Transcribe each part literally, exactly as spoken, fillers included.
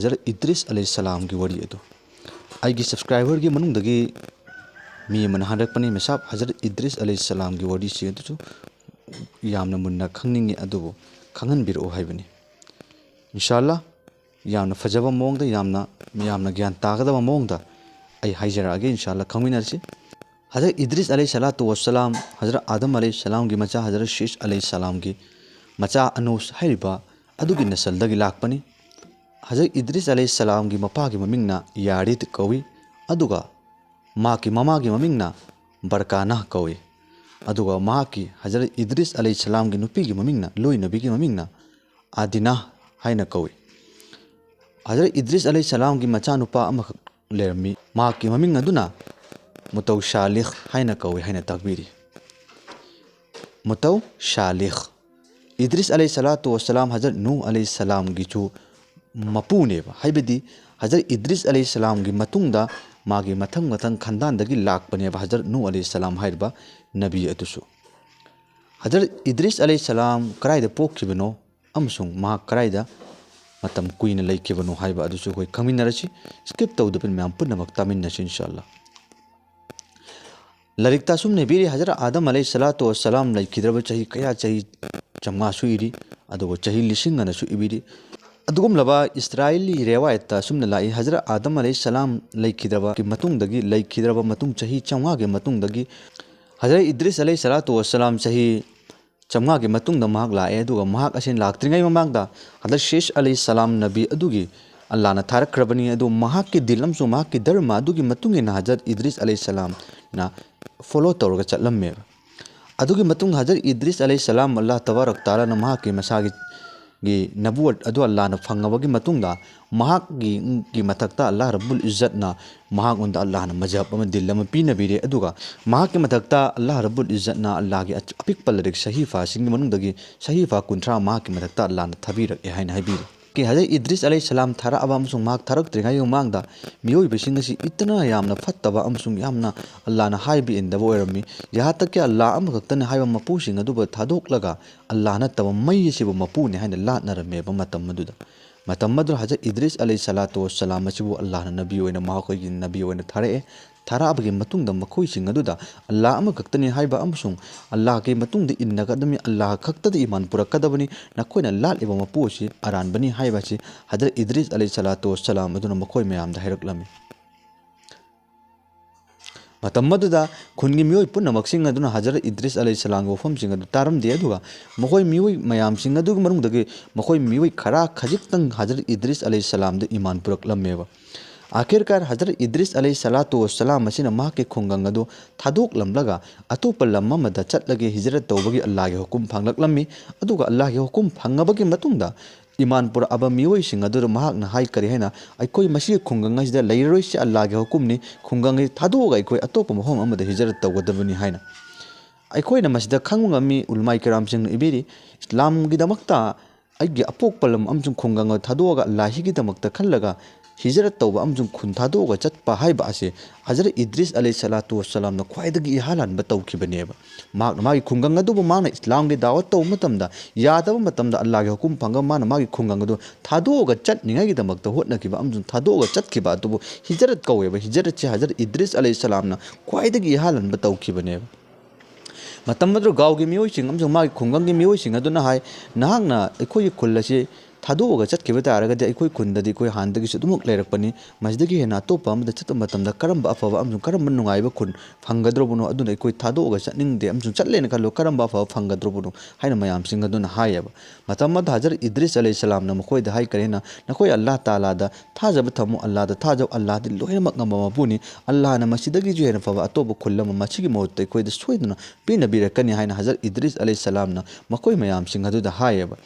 ꯍꯖꯔꯠ ꯏꯗ꯭ꯔꯤꯁ ꯑꯂꯩꯍꯤꯁꯁꯂꯥꯝꯒꯤ ꯋꯥꯔꯤ ꯑꯗꯨ꯫ ꯑꯩꯒꯤ subscriberꯒꯤ ꯃꯅꯨꯡꯗꯒꯤ ꯃꯤ ꯑꯃꯅ ꯍꯥꯏꯔꯛꯄꯅꯤ, "ꯃꯦꯁꯥꯞ, ꯍꯖꯔꯠ ꯏꯗ꯭ꯔꯤꯁ ꯑꯂꯩꯍꯤꯁꯁꯂꯥꯝꯒꯤ ꯋꯥꯔꯤꯁꯤ ꯑꯗꯨꯁꯨ ꯌꯥꯝꯅ ꯃꯨꯟꯅ ꯈꯪꯅꯤꯡꯉꯤ, ꯑꯗꯨꯕꯨ ꯈꯪꯍꯟꯕꯤꯔꯛꯎ" ꯍꯥꯏꯕꯅꯤ꯫ ꯏꯟꯁꯥ ꯑꯜꯂꯥ, ꯌꯥꯝꯅ ꯐꯖꯕ ꯃꯑꯣꯡꯗ, ꯌꯥꯝꯅ, ꯌꯥꯝꯅ ꯒ꯭ꯌꯥꯟ ꯇꯥꯒꯗꯕ ꯃꯑꯣꯡꯗ ꯑꯩ ꯍꯥꯏꯖꯔꯛꯑꯒꯦ, ꯏꯟꯁꯥ ꯑꯜꯂꯥ, ꯈꯪꯃꯤꯟꯅꯔꯁꯤ꯫ ꯍꯖꯔꯠ ꯏꯗ꯭ꯔꯤꯁ ꯑꯂꯩꯍꯤ ꯁꯂꯥꯇꯨ ꯋꯁꯁꯂꯥꯝ, ꯍꯖꯔꯠ ꯑꯥꯗꯝ ꯑꯂꯩꯍꯤ ꯁꯂꯥꯝꯒꯤ ꯃꯆꯥ, ꯍꯖꯔꯠ ꯁꯤꯁ ꯑꯂꯩꯍꯤ ꯁꯂꯥꯝꯒꯤ ꯃꯆꯥ ꯑꯅꯨꯁ ꯍꯥꯏꯔꯤꯕ ꯑꯗꯨꯒꯤ ꯅꯁꯜꯗꯒꯤ ꯂꯥꯛꯄꯅꯤ꯫ ꯍꯖꯔꯠ ꯏꯗ꯭ꯔꯤꯁ ꯑꯂꯩꯍꯤ ꯁꯂꯥꯝꯒꯤ ꯃꯄꯥꯒꯤ ꯃꯃꯤꯡꯅ ꯌꯥꯔꯤꯗ ꯀꯧꯏ, ꯑꯗꯨꯒ ꯃꯍꯥꯛꯀꯤ ꯃꯃꯥꯒꯤ ꯃꯃꯤꯡꯅ ꯕꯔꯀꯥꯅꯥ ꯀꯧꯏ꯫ ꯑꯗꯨꯒ ꯃꯍꯥꯛꯀꯤ, ꯍꯖꯔꯠ ꯏꯗ꯭ꯔꯤꯁ ꯑꯂꯩꯍꯤ ꯁꯂꯥꯝꯒꯤ ꯅꯨꯄꯤꯒꯤ ꯃꯃꯤꯡꯅ, ꯂꯣꯏꯅꯕꯤꯒꯤ ꯃꯃꯤꯡꯅ ꯑꯥꯗꯤꯅꯥ ꯍꯥꯏꯅ ꯀꯧꯏ꯫ ꯍꯖꯔꯠ ꯏꯗ꯭ꯔꯤꯁ ꯑꯂꯩꯍꯤ ꯁꯂꯥꯝꯒꯤ ꯃꯆꯥꯅꯨꯄꯥ ꯑꯃꯈꯛ ꯂꯩꯔꯝꯃꯤ꯫ ꯃꯍꯥꯛꯀꯤ ꯃꯃꯤꯡ ꯑꯗꯨꯅ ꯃꯨꯇꯧ ꯁꯥꯂꯤꯍ ꯍꯥꯏꯅ ꯀꯧꯏ ꯍꯥꯏꯅ ꯇꯥꯛꯄꯤꯔꯤ꯫ ꯃꯨꯇꯧ ꯁꯥꯂꯤꯍ꯫ ꯏꯗ꯭ꯔꯤꯁ ꯑꯂꯩꯍꯤ ꯁꯂꯥꯇꯨ ꯋꯁꯁꯂꯥꯝ ꯍꯖꯔꯠ ꯅꯨꯍ ꯑꯂꯩꯍꯤ ꯁꯂꯥꯝꯒꯤꯁꯨ ꯃꯄꯨꯅꯦꯕ, ꯍꯥꯏꯕꯗꯤ ꯍꯖꯔꯠ ꯏꯗ꯭ꯔꯤꯁ ꯑꯂꯩꯍꯤ ꯁꯂꯥꯝꯒꯤ ꯃꯇꯨꯡꯗ ꯃꯥꯒꯤ ꯃꯊꯪ ꯃꯊꯪ ꯈꯟꯗꯥꯟꯗꯒꯤ ꯂꯥꯛꯄꯅꯦꯕ ꯍꯖꯔꯠ ꯅꯨꯍ ꯑꯂꯩꯍꯤ ꯁꯂꯥꯝ ꯍꯥꯏꯔꯤꯕ ꯅꯕꯤ ꯑꯗꯨꯁꯨ꯫ ꯍꯖꯔꯠ ꯏꯗ꯭ꯔꯤꯁ ꯑꯂꯩꯍꯤ ꯁꯂꯥꯝ ꯀꯗꯥꯏꯗ ꯄꯣꯛꯈꯤꯕꯅꯣ ꯑꯃꯁꯨꯡ ꯃꯍꯥꯛ ꯀꯗꯥꯏꯗ ꯃꯇꯝ ꯀꯨꯏꯅ ꯂꯩꯈꯤꯕꯅꯣ ꯍꯥꯏꯕ ꯑꯗꯨꯁꯨ ꯑꯩꯈꯣꯏ ꯈꯪꯃꯤꯟꯅꯔꯁꯤ꯫ Skip ꯇꯧꯗꯕꯤꯗ ꯃꯌꯥꯝ ꯄꯨꯝꯅꯃꯛ ꯇꯥꯃꯤꯟꯅꯁꯤ, ꯏꯟꯁꯥ ꯑꯜꯂꯥ꯫ ꯂꯥꯏꯔꯤꯛꯇ ꯑꯁꯨꯝꯅ ꯏꯕꯤꯔꯤ, ꯍꯖꯔꯠ ꯑꯥꯗꯝ ꯑꯂꯩꯍꯤ ꯁꯂꯥꯇꯨ ꯋꯁꯁꯂꯥꯝ ꯂꯩꯈꯤꯗ꯭ꯔꯕ ꯆꯍꯤ ꯀꯌꯥ, ꯆꯍꯤ ꯆꯥꯝꯃꯉꯥꯁꯨ ꯏꯔꯤ, ꯑꯗꯨꯒ ꯆꯍꯤ ꯂꯤꯁꯤꯡ ꯑꯅꯁꯨ ꯏꯕꯤꯔꯤ꯫ ꯑꯗꯨꯒꯨꯝꯂꯕ ꯏꯁꯔꯥꯏꯂꯤ ꯔꯦꯋꯥꯌꯠꯇ ꯑꯁꯨꯝꯅ ꯂꯥꯛꯏ, ꯍꯖꯔꯠ ꯑꯥꯗꯝ ꯑꯂꯩꯍꯤ ꯁꯂꯥꯝ ꯂꯩꯈꯤꯗ꯭ꯔꯕꯒꯤ ꯃꯇꯨꯡꯗꯒꯤ, ꯂꯩꯈꯤꯗ꯭ꯔꯕ ꯃꯇꯨꯡ ꯆꯍꯤ ꯆꯥꯝꯃꯉꯥꯒꯤ ꯃꯇꯨꯡꯗꯒꯤ ꯍꯖꯔꯠ ꯏꯗ꯭ꯔꯤꯁ ꯑꯂꯩꯍꯤ ꯁꯂꯥꯇꯨ ꯋꯁꯁꯂꯥꯝ ꯆꯍꯤ ꯆꯥꯝꯃꯉꯥꯒꯤ ꯃꯇꯨꯡꯗ ꯃꯍꯥꯛ ꯂꯥꯛꯑꯦ, ꯑꯗꯨꯒ ꯃꯍꯥꯛ ꯑꯁꯤ ꯂꯥꯛꯇ꯭ꯔꯤꯉꯩ ꯃꯃꯥꯡꯗ ꯍꯖꯔꯠ ꯁꯤꯁ ꯑꯂꯩꯍꯤ ꯁꯂꯥꯝ ꯅꯕꯤ ꯑꯗꯨꯒꯤ ꯑꯜꯂꯥꯍꯅ ꯊꯥꯔꯛꯈ꯭ꯔꯕꯅꯤ꯫ ꯑꯗꯨ ꯃꯍꯥꯛꯀꯤ ꯗꯤꯟ ꯑꯃꯁꯨꯡ ꯃꯍꯥꯛꯀꯤ ꯙꯔꯃ ꯑꯗꯨꯒꯤ ꯃꯇꯨꯡ ꯏꯟꯅ ꯍꯖꯔꯠ ꯏꯗ꯭ꯔꯤꯁ ꯑꯂꯩꯍꯤ ꯁꯂꯥꯝꯅ follow ꯇꯧꯔꯒ ꯆꯠꯂꯝꯃꯦꯕ꯫ ꯑꯗꯨꯒꯤ ꯃꯇꯨꯡ ꯍꯖꯔꯠ ꯏꯗ꯭ꯔꯤꯁ ꯑꯂꯩꯍꯤ ꯁꯂꯥꯝ ꯑꯜꯂꯥꯍ ꯇꯕꯥꯔꯛ ꯇꯥꯂꯥꯅ ꯃꯍꯥꯛꯀꯤ ꯃꯁꯥꯒꯤ ꯒꯤ ꯅꯕꯨꯋꯠ ꯑꯗꯨ ꯑꯜꯂꯥꯍꯅ ꯐꯪꯉꯕꯒꯤ ꯃꯇꯨꯡꯗ ꯃꯍꯥꯛꯀꯤ, ꯒꯤ ꯃꯊꯛꯇ ꯑꯜꯂꯥꯍ ꯔꯕꯨꯜ ꯏꯖꯠꯅ ꯃꯍꯥꯛꯉꯣꯟꯗ ꯑꯜꯂꯥꯍꯅ ꯃꯖꯍꯕ ꯑꯃ, ꯗꯤꯜ ꯑꯃ ꯄꯤꯅꯕꯤꯔꯦ꯫ ꯑꯗꯨꯒ ꯃꯍꯥꯛꯀꯤ ꯃꯊꯛꯇ ꯑꯜꯂꯥꯍ ꯔꯕꯨꯜ ꯏꯖꯠꯅ ꯑꯜꯂꯥꯍꯒꯤ ꯑꯆ-, ꯑꯄꯤꯛꯄ ꯂꯥꯏꯔꯤꯛ ꯁꯍꯤꯐꯥꯁꯤꯡꯒꯤ ꯃꯅꯨꯡꯗꯒꯤ ꯁꯍꯤꯐꯥ ꯀꯨꯟꯊ꯭ꯔꯥ ꯃꯍꯥꯛꯀꯤ ꯃꯊꯛꯇ ꯑꯜꯂꯥꯍꯅ ꯊꯥꯕꯤꯔꯛꯑꯦ ꯍꯥꯏꯅ ꯍꯥꯏꯕꯤꯔꯤ꯫ ꯀꯤ ꯍꯖꯔꯠ ꯏꯗ꯭ꯔꯤꯁ ꯑꯂꯩꯍꯤ ꯁꯂꯥꯝ ꯊꯥꯔꯛꯑꯕ ꯑꯃꯁꯨꯡ ꯃꯍꯥꯛ ꯊꯥꯔꯛꯇ꯭ꯔꯤꯉꯩꯒꯤ ꯃꯃꯥꯡꯗ ꯃꯤꯑꯣꯏꯕꯁꯤꯡ ꯑꯁꯤ ꯏꯇꯅ ꯌꯥꯝꯅ ꯐꯠꯇꯕ ꯑꯃꯁꯨꯡ ꯌꯥꯝꯅ ꯑꯜꯂꯥꯍꯅ ꯍꯥꯏꯕ ꯏꯟꯗꯕ ꯑꯣꯏꯔꯝꯃꯤ꯫ ꯌꯍꯥ ꯇꯛ ꯀꯤ ꯑꯜꯂꯥꯍ ꯑꯃꯈꯛꯇꯅꯤ ꯍꯥꯏꯕ ꯃꯄꯨꯁꯤꯡ ꯑꯗꯨꯕꯨ ꯊꯥꯗꯣꯛꯂꯒ ꯑꯜꯂꯥꯍ ꯅꯠꯇꯕ ꯃꯩ ꯑꯁꯤꯕꯨ ꯃꯄꯨꯅꯤ ꯍꯥꯏꯅ ꯂꯥꯠꯅꯔꯝꯃꯦꯕ ꯃꯇꯝ ꯑꯗꯨꯗ꯫ ꯃꯇꯝ ꯑꯗꯨꯗ ꯍꯖꯔꯠ ꯏꯗ꯭ꯔꯤꯁ ꯑꯂꯩꯍꯤ ꯁꯂꯥꯇꯨ ꯋꯁꯁꯂꯥꯝ ꯑꯁꯤꯕꯨ ꯑꯜꯂꯥꯍꯅ ꯅꯕꯤ ꯑꯣꯏꯅ, ꯃꯍꯥꯛꯈꯣꯏꯒꯤ ꯅꯕꯤ ꯑꯣꯏꯅ ꯊꯥꯔꯛꯑꯦ꯫ ꯊꯥꯔꯛꯑꯕꯒꯤ ꯃꯇꯨꯡꯗ ꯃꯈꯣꯏꯁꯤꯡ ꯑꯗꯨꯗ ꯑꯜꯂꯥꯍ ꯑꯃꯈꯛꯇꯅꯤ ꯍꯥꯏꯕ ꯑꯃꯁꯨꯡ ꯑꯜꯂꯥꯍꯒꯤ ꯃꯇꯨꯡꯗ ꯏꯟꯅꯒꯗꯕꯅꯤ, ꯑꯜꯂꯥꯍ ꯈꯛꯇꯗ ꯏꯃꯥꯟ ꯄꯨꯔꯛꯀꯗꯕꯅꯤ, ꯅꯈꯣꯏꯅ ꯂꯥꯠꯂꯤꯕ ꯃꯄꯨ ꯑꯁꯤ ꯑꯔꯥꯟꯕꯅꯤ ꯍꯥꯏꯕ ꯑꯁꯤ ꯍꯖꯔꯠ ꯏꯗ꯭ꯔꯤꯁ ꯑꯂꯩꯍꯤ ꯁꯂꯥꯇꯨ ꯋꯁꯁꯂꯥꯝ ꯑꯗꯨꯅ ꯃꯈꯣꯏ ꯃꯌꯥꯝꯗ ꯍꯥꯏꯔꯛꯂꯝꯃꯤ꯫ ꯃꯇꯝ ꯑꯗꯨꯗ ꯈꯨꯟꯒꯤ ꯃꯤꯑꯣꯏ ꯄꯨꯝꯅꯃꯛꯁꯤꯡ ꯑꯗꯨꯅ ꯍꯖꯔꯠ ꯏꯗ꯭ꯔꯤꯁ ꯑꯂꯩꯍꯤ ꯁꯂꯥꯝꯒꯤ ꯋꯥꯐꯝꯁꯤꯡ ꯑꯗꯨ ꯇꯥꯔꯝꯗꯦ, ꯑꯗꯨꯒ ꯃꯈꯣꯏ ꯃꯤꯑꯣꯏ ꯃꯌꯥꯝꯁꯤꯡ ꯑꯗꯨꯒꯤ ꯃꯅꯨꯡꯗꯒꯤ ꯃꯈꯣꯏ ꯃꯤꯑꯣꯏ ꯈꯔ ꯈꯖꯤꯛꯇꯪ ꯍꯖꯔꯠ ꯏꯗ꯭ꯔꯤꯁ ꯑꯂꯩꯍꯤ ꯁꯂꯥꯝꯗ ꯏꯃꯥꯟ ꯄꯨꯔꯛꯂꯝꯃꯦꯕ꯫ ꯑꯥꯈꯤꯔꯀꯥꯔ ꯍꯖꯔꯠ ꯏꯗ꯭ꯔꯤꯁ ꯑꯂꯩꯍꯤ ꯁꯂꯥꯇꯨ ꯋꯁꯁꯂꯥꯝ ꯑꯁꯤꯅ ꯃꯍꯥꯛꯀꯤ ꯈꯨꯡꯒꯪ ꯑꯗꯨ ꯊꯥꯗꯣꯛꯂꯝꯂꯒ ꯑꯇꯣꯞꯄ ꯂꯝ ꯑꯃꯗ ꯆꯠꯂꯒꯦ, ꯍꯤꯖꯔꯠ ꯇꯧꯕꯒꯤ ꯑꯜꯂꯥꯍꯒꯤ ꯍꯨꯀꯨꯝ ꯐꯪꯂꯛꯂꯝꯃꯤ꯫ ꯑꯗꯨꯒ ꯑꯜꯂꯥꯍꯒꯤ ꯍꯨꯀꯨꯝ ꯐꯪꯉꯕꯒꯤ ꯃꯇꯨꯡꯗ ꯏꯃꯥꯟ ꯄꯨꯔꯛꯑꯕ ꯃꯤꯑꯣꯏꯁꯤꯡ ꯑꯗꯨꯗ ꯃꯍꯥꯛꯅ ꯍꯥꯏ ꯀꯔꯤ ꯍꯥꯏꯅ, "ꯑꯩꯈꯣꯏ ꯃꯁꯤꯒꯤ ꯈꯨꯡꯒꯪ ꯑꯁꯤꯗ ꯂꯩꯔꯔꯣꯏꯁꯤ, ꯑꯜꯂꯥꯍꯒꯤ ꯍꯨꯀꯨꯝꯅꯤ, ꯈꯨꯡꯒꯪ ꯑꯁꯤ ꯊꯥꯗꯣꯛꯑꯒ ꯑꯩꯈꯣꯏ ꯑꯇꯣꯞꯄ ꯃꯐꯝ ꯑꯃꯗ ꯍꯤꯖꯔꯠ ꯇꯧꯒꯗꯕꯅꯤ" ꯍꯥꯏꯅ꯫ ꯑꯩꯈꯣꯏꯅ ꯃꯁꯤꯗ ꯈꯪꯕ ꯉꯝꯃꯤ, ꯎꯂꯃꯥꯏ ꯀꯔꯥꯝꯁꯤꯡꯅ ꯏꯕꯤꯔꯤ, ꯏꯁꯂꯥꯝꯒꯤꯗꯃꯛꯇ ꯑꯩꯒꯤ ꯑꯄꯣꯛꯄ ꯂꯝ ꯑꯃꯁꯨꯡ ꯈꯨꯡꯒꯪ ꯑꯗꯨ ꯊꯥꯗꯣꯛꯑꯒ ꯑꯜꯂꯥꯍꯤꯒꯤꯗꯃꯛꯇ ꯈꯜꯂꯒ ꯍꯤꯖꯔꯠ ꯇꯧꯕ ꯑꯃꯁꯨꯡ ꯈꯨꯟ ꯊꯥꯗꯣꯛꯑꯒ ꯆꯠꯄ ꯍꯥꯏꯕ ꯑꯁꯤ ꯍꯖꯔꯠ ꯏꯗ꯭ꯔꯤꯁ ꯑꯂꯩꯍꯤ ꯁꯂꯥꯇꯨ ꯋꯁꯁꯂꯥꯝꯅ ꯈ꯭ꯋꯥꯏꯗꯒꯤ ꯏꯍꯥꯟ ꯍꯥꯟꯕ ꯇꯧꯈꯤꯕꯅꯦꯕ꯫ ꯃꯍꯥꯛꯅ ꯃꯥꯒꯤ ꯈꯨꯡꯒꯪ ꯑꯗꯨꯕꯨ ꯃꯥꯅ ꯏꯁꯂꯥꯝꯒꯤ ꯗꯥꯋꯠ ꯇꯧꯕ ꯃꯇꯝꯗ ꯌꯥꯗꯕ ꯃꯇꯝꯗ ꯑꯜꯂꯥꯍꯒꯤ ꯍꯨꯀꯨꯝ ꯐꯪꯉꯒ ꯃꯥꯅ ꯃꯥꯒꯤ ꯈꯨꯡꯒꯪ ꯑꯗꯨ ꯊꯥꯗꯣꯛꯑꯒ ꯆꯠꯅꯤꯡꯉꯥꯏꯒꯤꯗꯃꯛꯇ ꯍꯣꯠꯅꯈꯤꯕ ꯑꯃꯁꯨꯡ ꯊꯥꯗꯣꯛꯑꯒ ꯆꯠꯈꯤꯕ ꯑꯗꯨꯕꯨ ꯍꯤꯖꯔꯠ ꯀꯧꯋꯦꯕ꯫ ꯍꯤꯖꯔꯠꯁꯦ ꯍꯖꯔꯠ ꯏꯗ꯭ꯔꯤꯁ ꯑꯂꯩꯍꯤ ꯁꯂꯥꯝꯅ ꯈ꯭ꯋꯥꯏꯗꯒꯤ ꯏꯍꯥꯟ ꯍꯥꯟꯕ ꯇꯧꯈꯤꯕꯅꯦꯕ꯫ ꯃꯇꯝ ꯑꯗꯨꯗ ꯒꯥꯎꯒꯤ ꯃꯤꯑꯣꯏꯁꯤꯡ ꯑꯃꯁꯨꯡ ꯃꯥꯒꯤ ꯈꯨꯡꯒꯪꯒꯤ ꯃꯤꯑꯣꯏꯁꯤꯡ ꯑꯗꯨꯅ ꯍꯥꯏ, "ꯅꯍꯥꯛꯅ ꯑꯩꯈꯣꯏꯒꯤ ꯈꯨꯜ ꯑꯁꯤ ꯊꯥꯗꯣꯛꯑꯒ ꯆꯠꯈꯤꯕ ꯇꯥꯔꯒꯗꯤ ꯑꯩꯈꯣꯏ ꯈꯨꯟꯗꯗꯤ ꯑꯩꯈꯣꯏ ꯍꯥꯟꯅꯗꯒꯤꯁꯨ ꯑꯗꯨꯃꯛ ꯂꯩꯔꯛꯄꯅꯤ꯫ ꯃꯁꯤꯗꯒꯤ ꯍꯦꯟꯅ ꯑꯇꯣꯞꯄ ꯑꯃꯗ ꯆꯠꯄ ꯃꯇꯝꯗ ꯀꯔꯝꯕ ꯑꯐꯕ ꯑꯃꯁꯨꯡ ꯀꯔꯝꯕ ꯅꯨꯡꯉꯥꯏꯕ ꯈꯨꯟ ꯐꯪꯒꯗ꯭ꯔꯕꯅꯣ? ꯑꯗꯨꯅ ꯑꯩꯈꯣꯏ ꯊꯥꯗꯣꯛꯑꯒ ꯆꯠꯅꯤꯡꯗꯦ ꯑꯃꯁꯨꯡ ꯆꯠꯂꯦꯅ ꯈꯜꯂꯣ, ꯀꯔꯝꯕ ꯑꯐꯕ ꯐꯪꯒꯗ꯭ꯔꯕꯅꯣ?" ꯍꯥꯏꯅ ꯃꯌꯥꯝꯁꯤꯡ ꯑꯗꯨꯅ ꯍꯥꯏꯌꯦꯕ꯫ ꯃꯇꯝ ꯑꯗꯨꯗ ꯍꯖꯔꯠ ꯏꯗ꯭ꯔꯤꯁ ꯑꯂꯩꯍꯤ ꯁꯂꯥꯝꯅ ꯃꯈꯣꯏꯗ ꯍꯥꯏꯈ꯭ꯔꯦꯅ, "ꯅꯈꯣꯏ ꯑꯜꯂꯥꯍ ꯇꯥꯂꯥꯗ ꯊꯥꯖꯕ ꯊꯝꯃꯨ, ꯑꯜꯂꯥꯍꯗ ꯊꯥꯖꯧ, ꯑꯜꯂꯥꯍꯗꯤ ꯂꯣꯏꯅꯃꯛ ꯉꯝꯕ ꯃꯄꯨꯅꯤ꯫ ꯑꯜꯂꯥꯍꯅ ꯃꯁꯤꯗꯒꯤꯁꯨ ꯍꯦꯟꯅ ꯐꯕ ꯑꯇꯣꯞꯄ ꯈꯨꯜ ꯑꯃ ꯃꯁꯤꯒꯤ ꯃꯍꯨꯠꯇ ꯑꯩꯈꯣꯏꯗ ꯁꯣꯏꯗꯅ ꯄꯤꯅꯕꯤꯔꯛꯀꯅꯤ" ꯍꯥꯏꯅ ꯍꯖꯔꯠ ꯏꯗ꯭ꯔꯤꯁ ꯑꯂꯩꯍꯤ ꯁꯂꯥꯝꯅ ꯃꯈꯣꯏ ꯃꯌꯥꯝꯁꯤꯡ ꯑꯗꯨꯗ ꯍꯥꯏꯌꯦꯕ꯫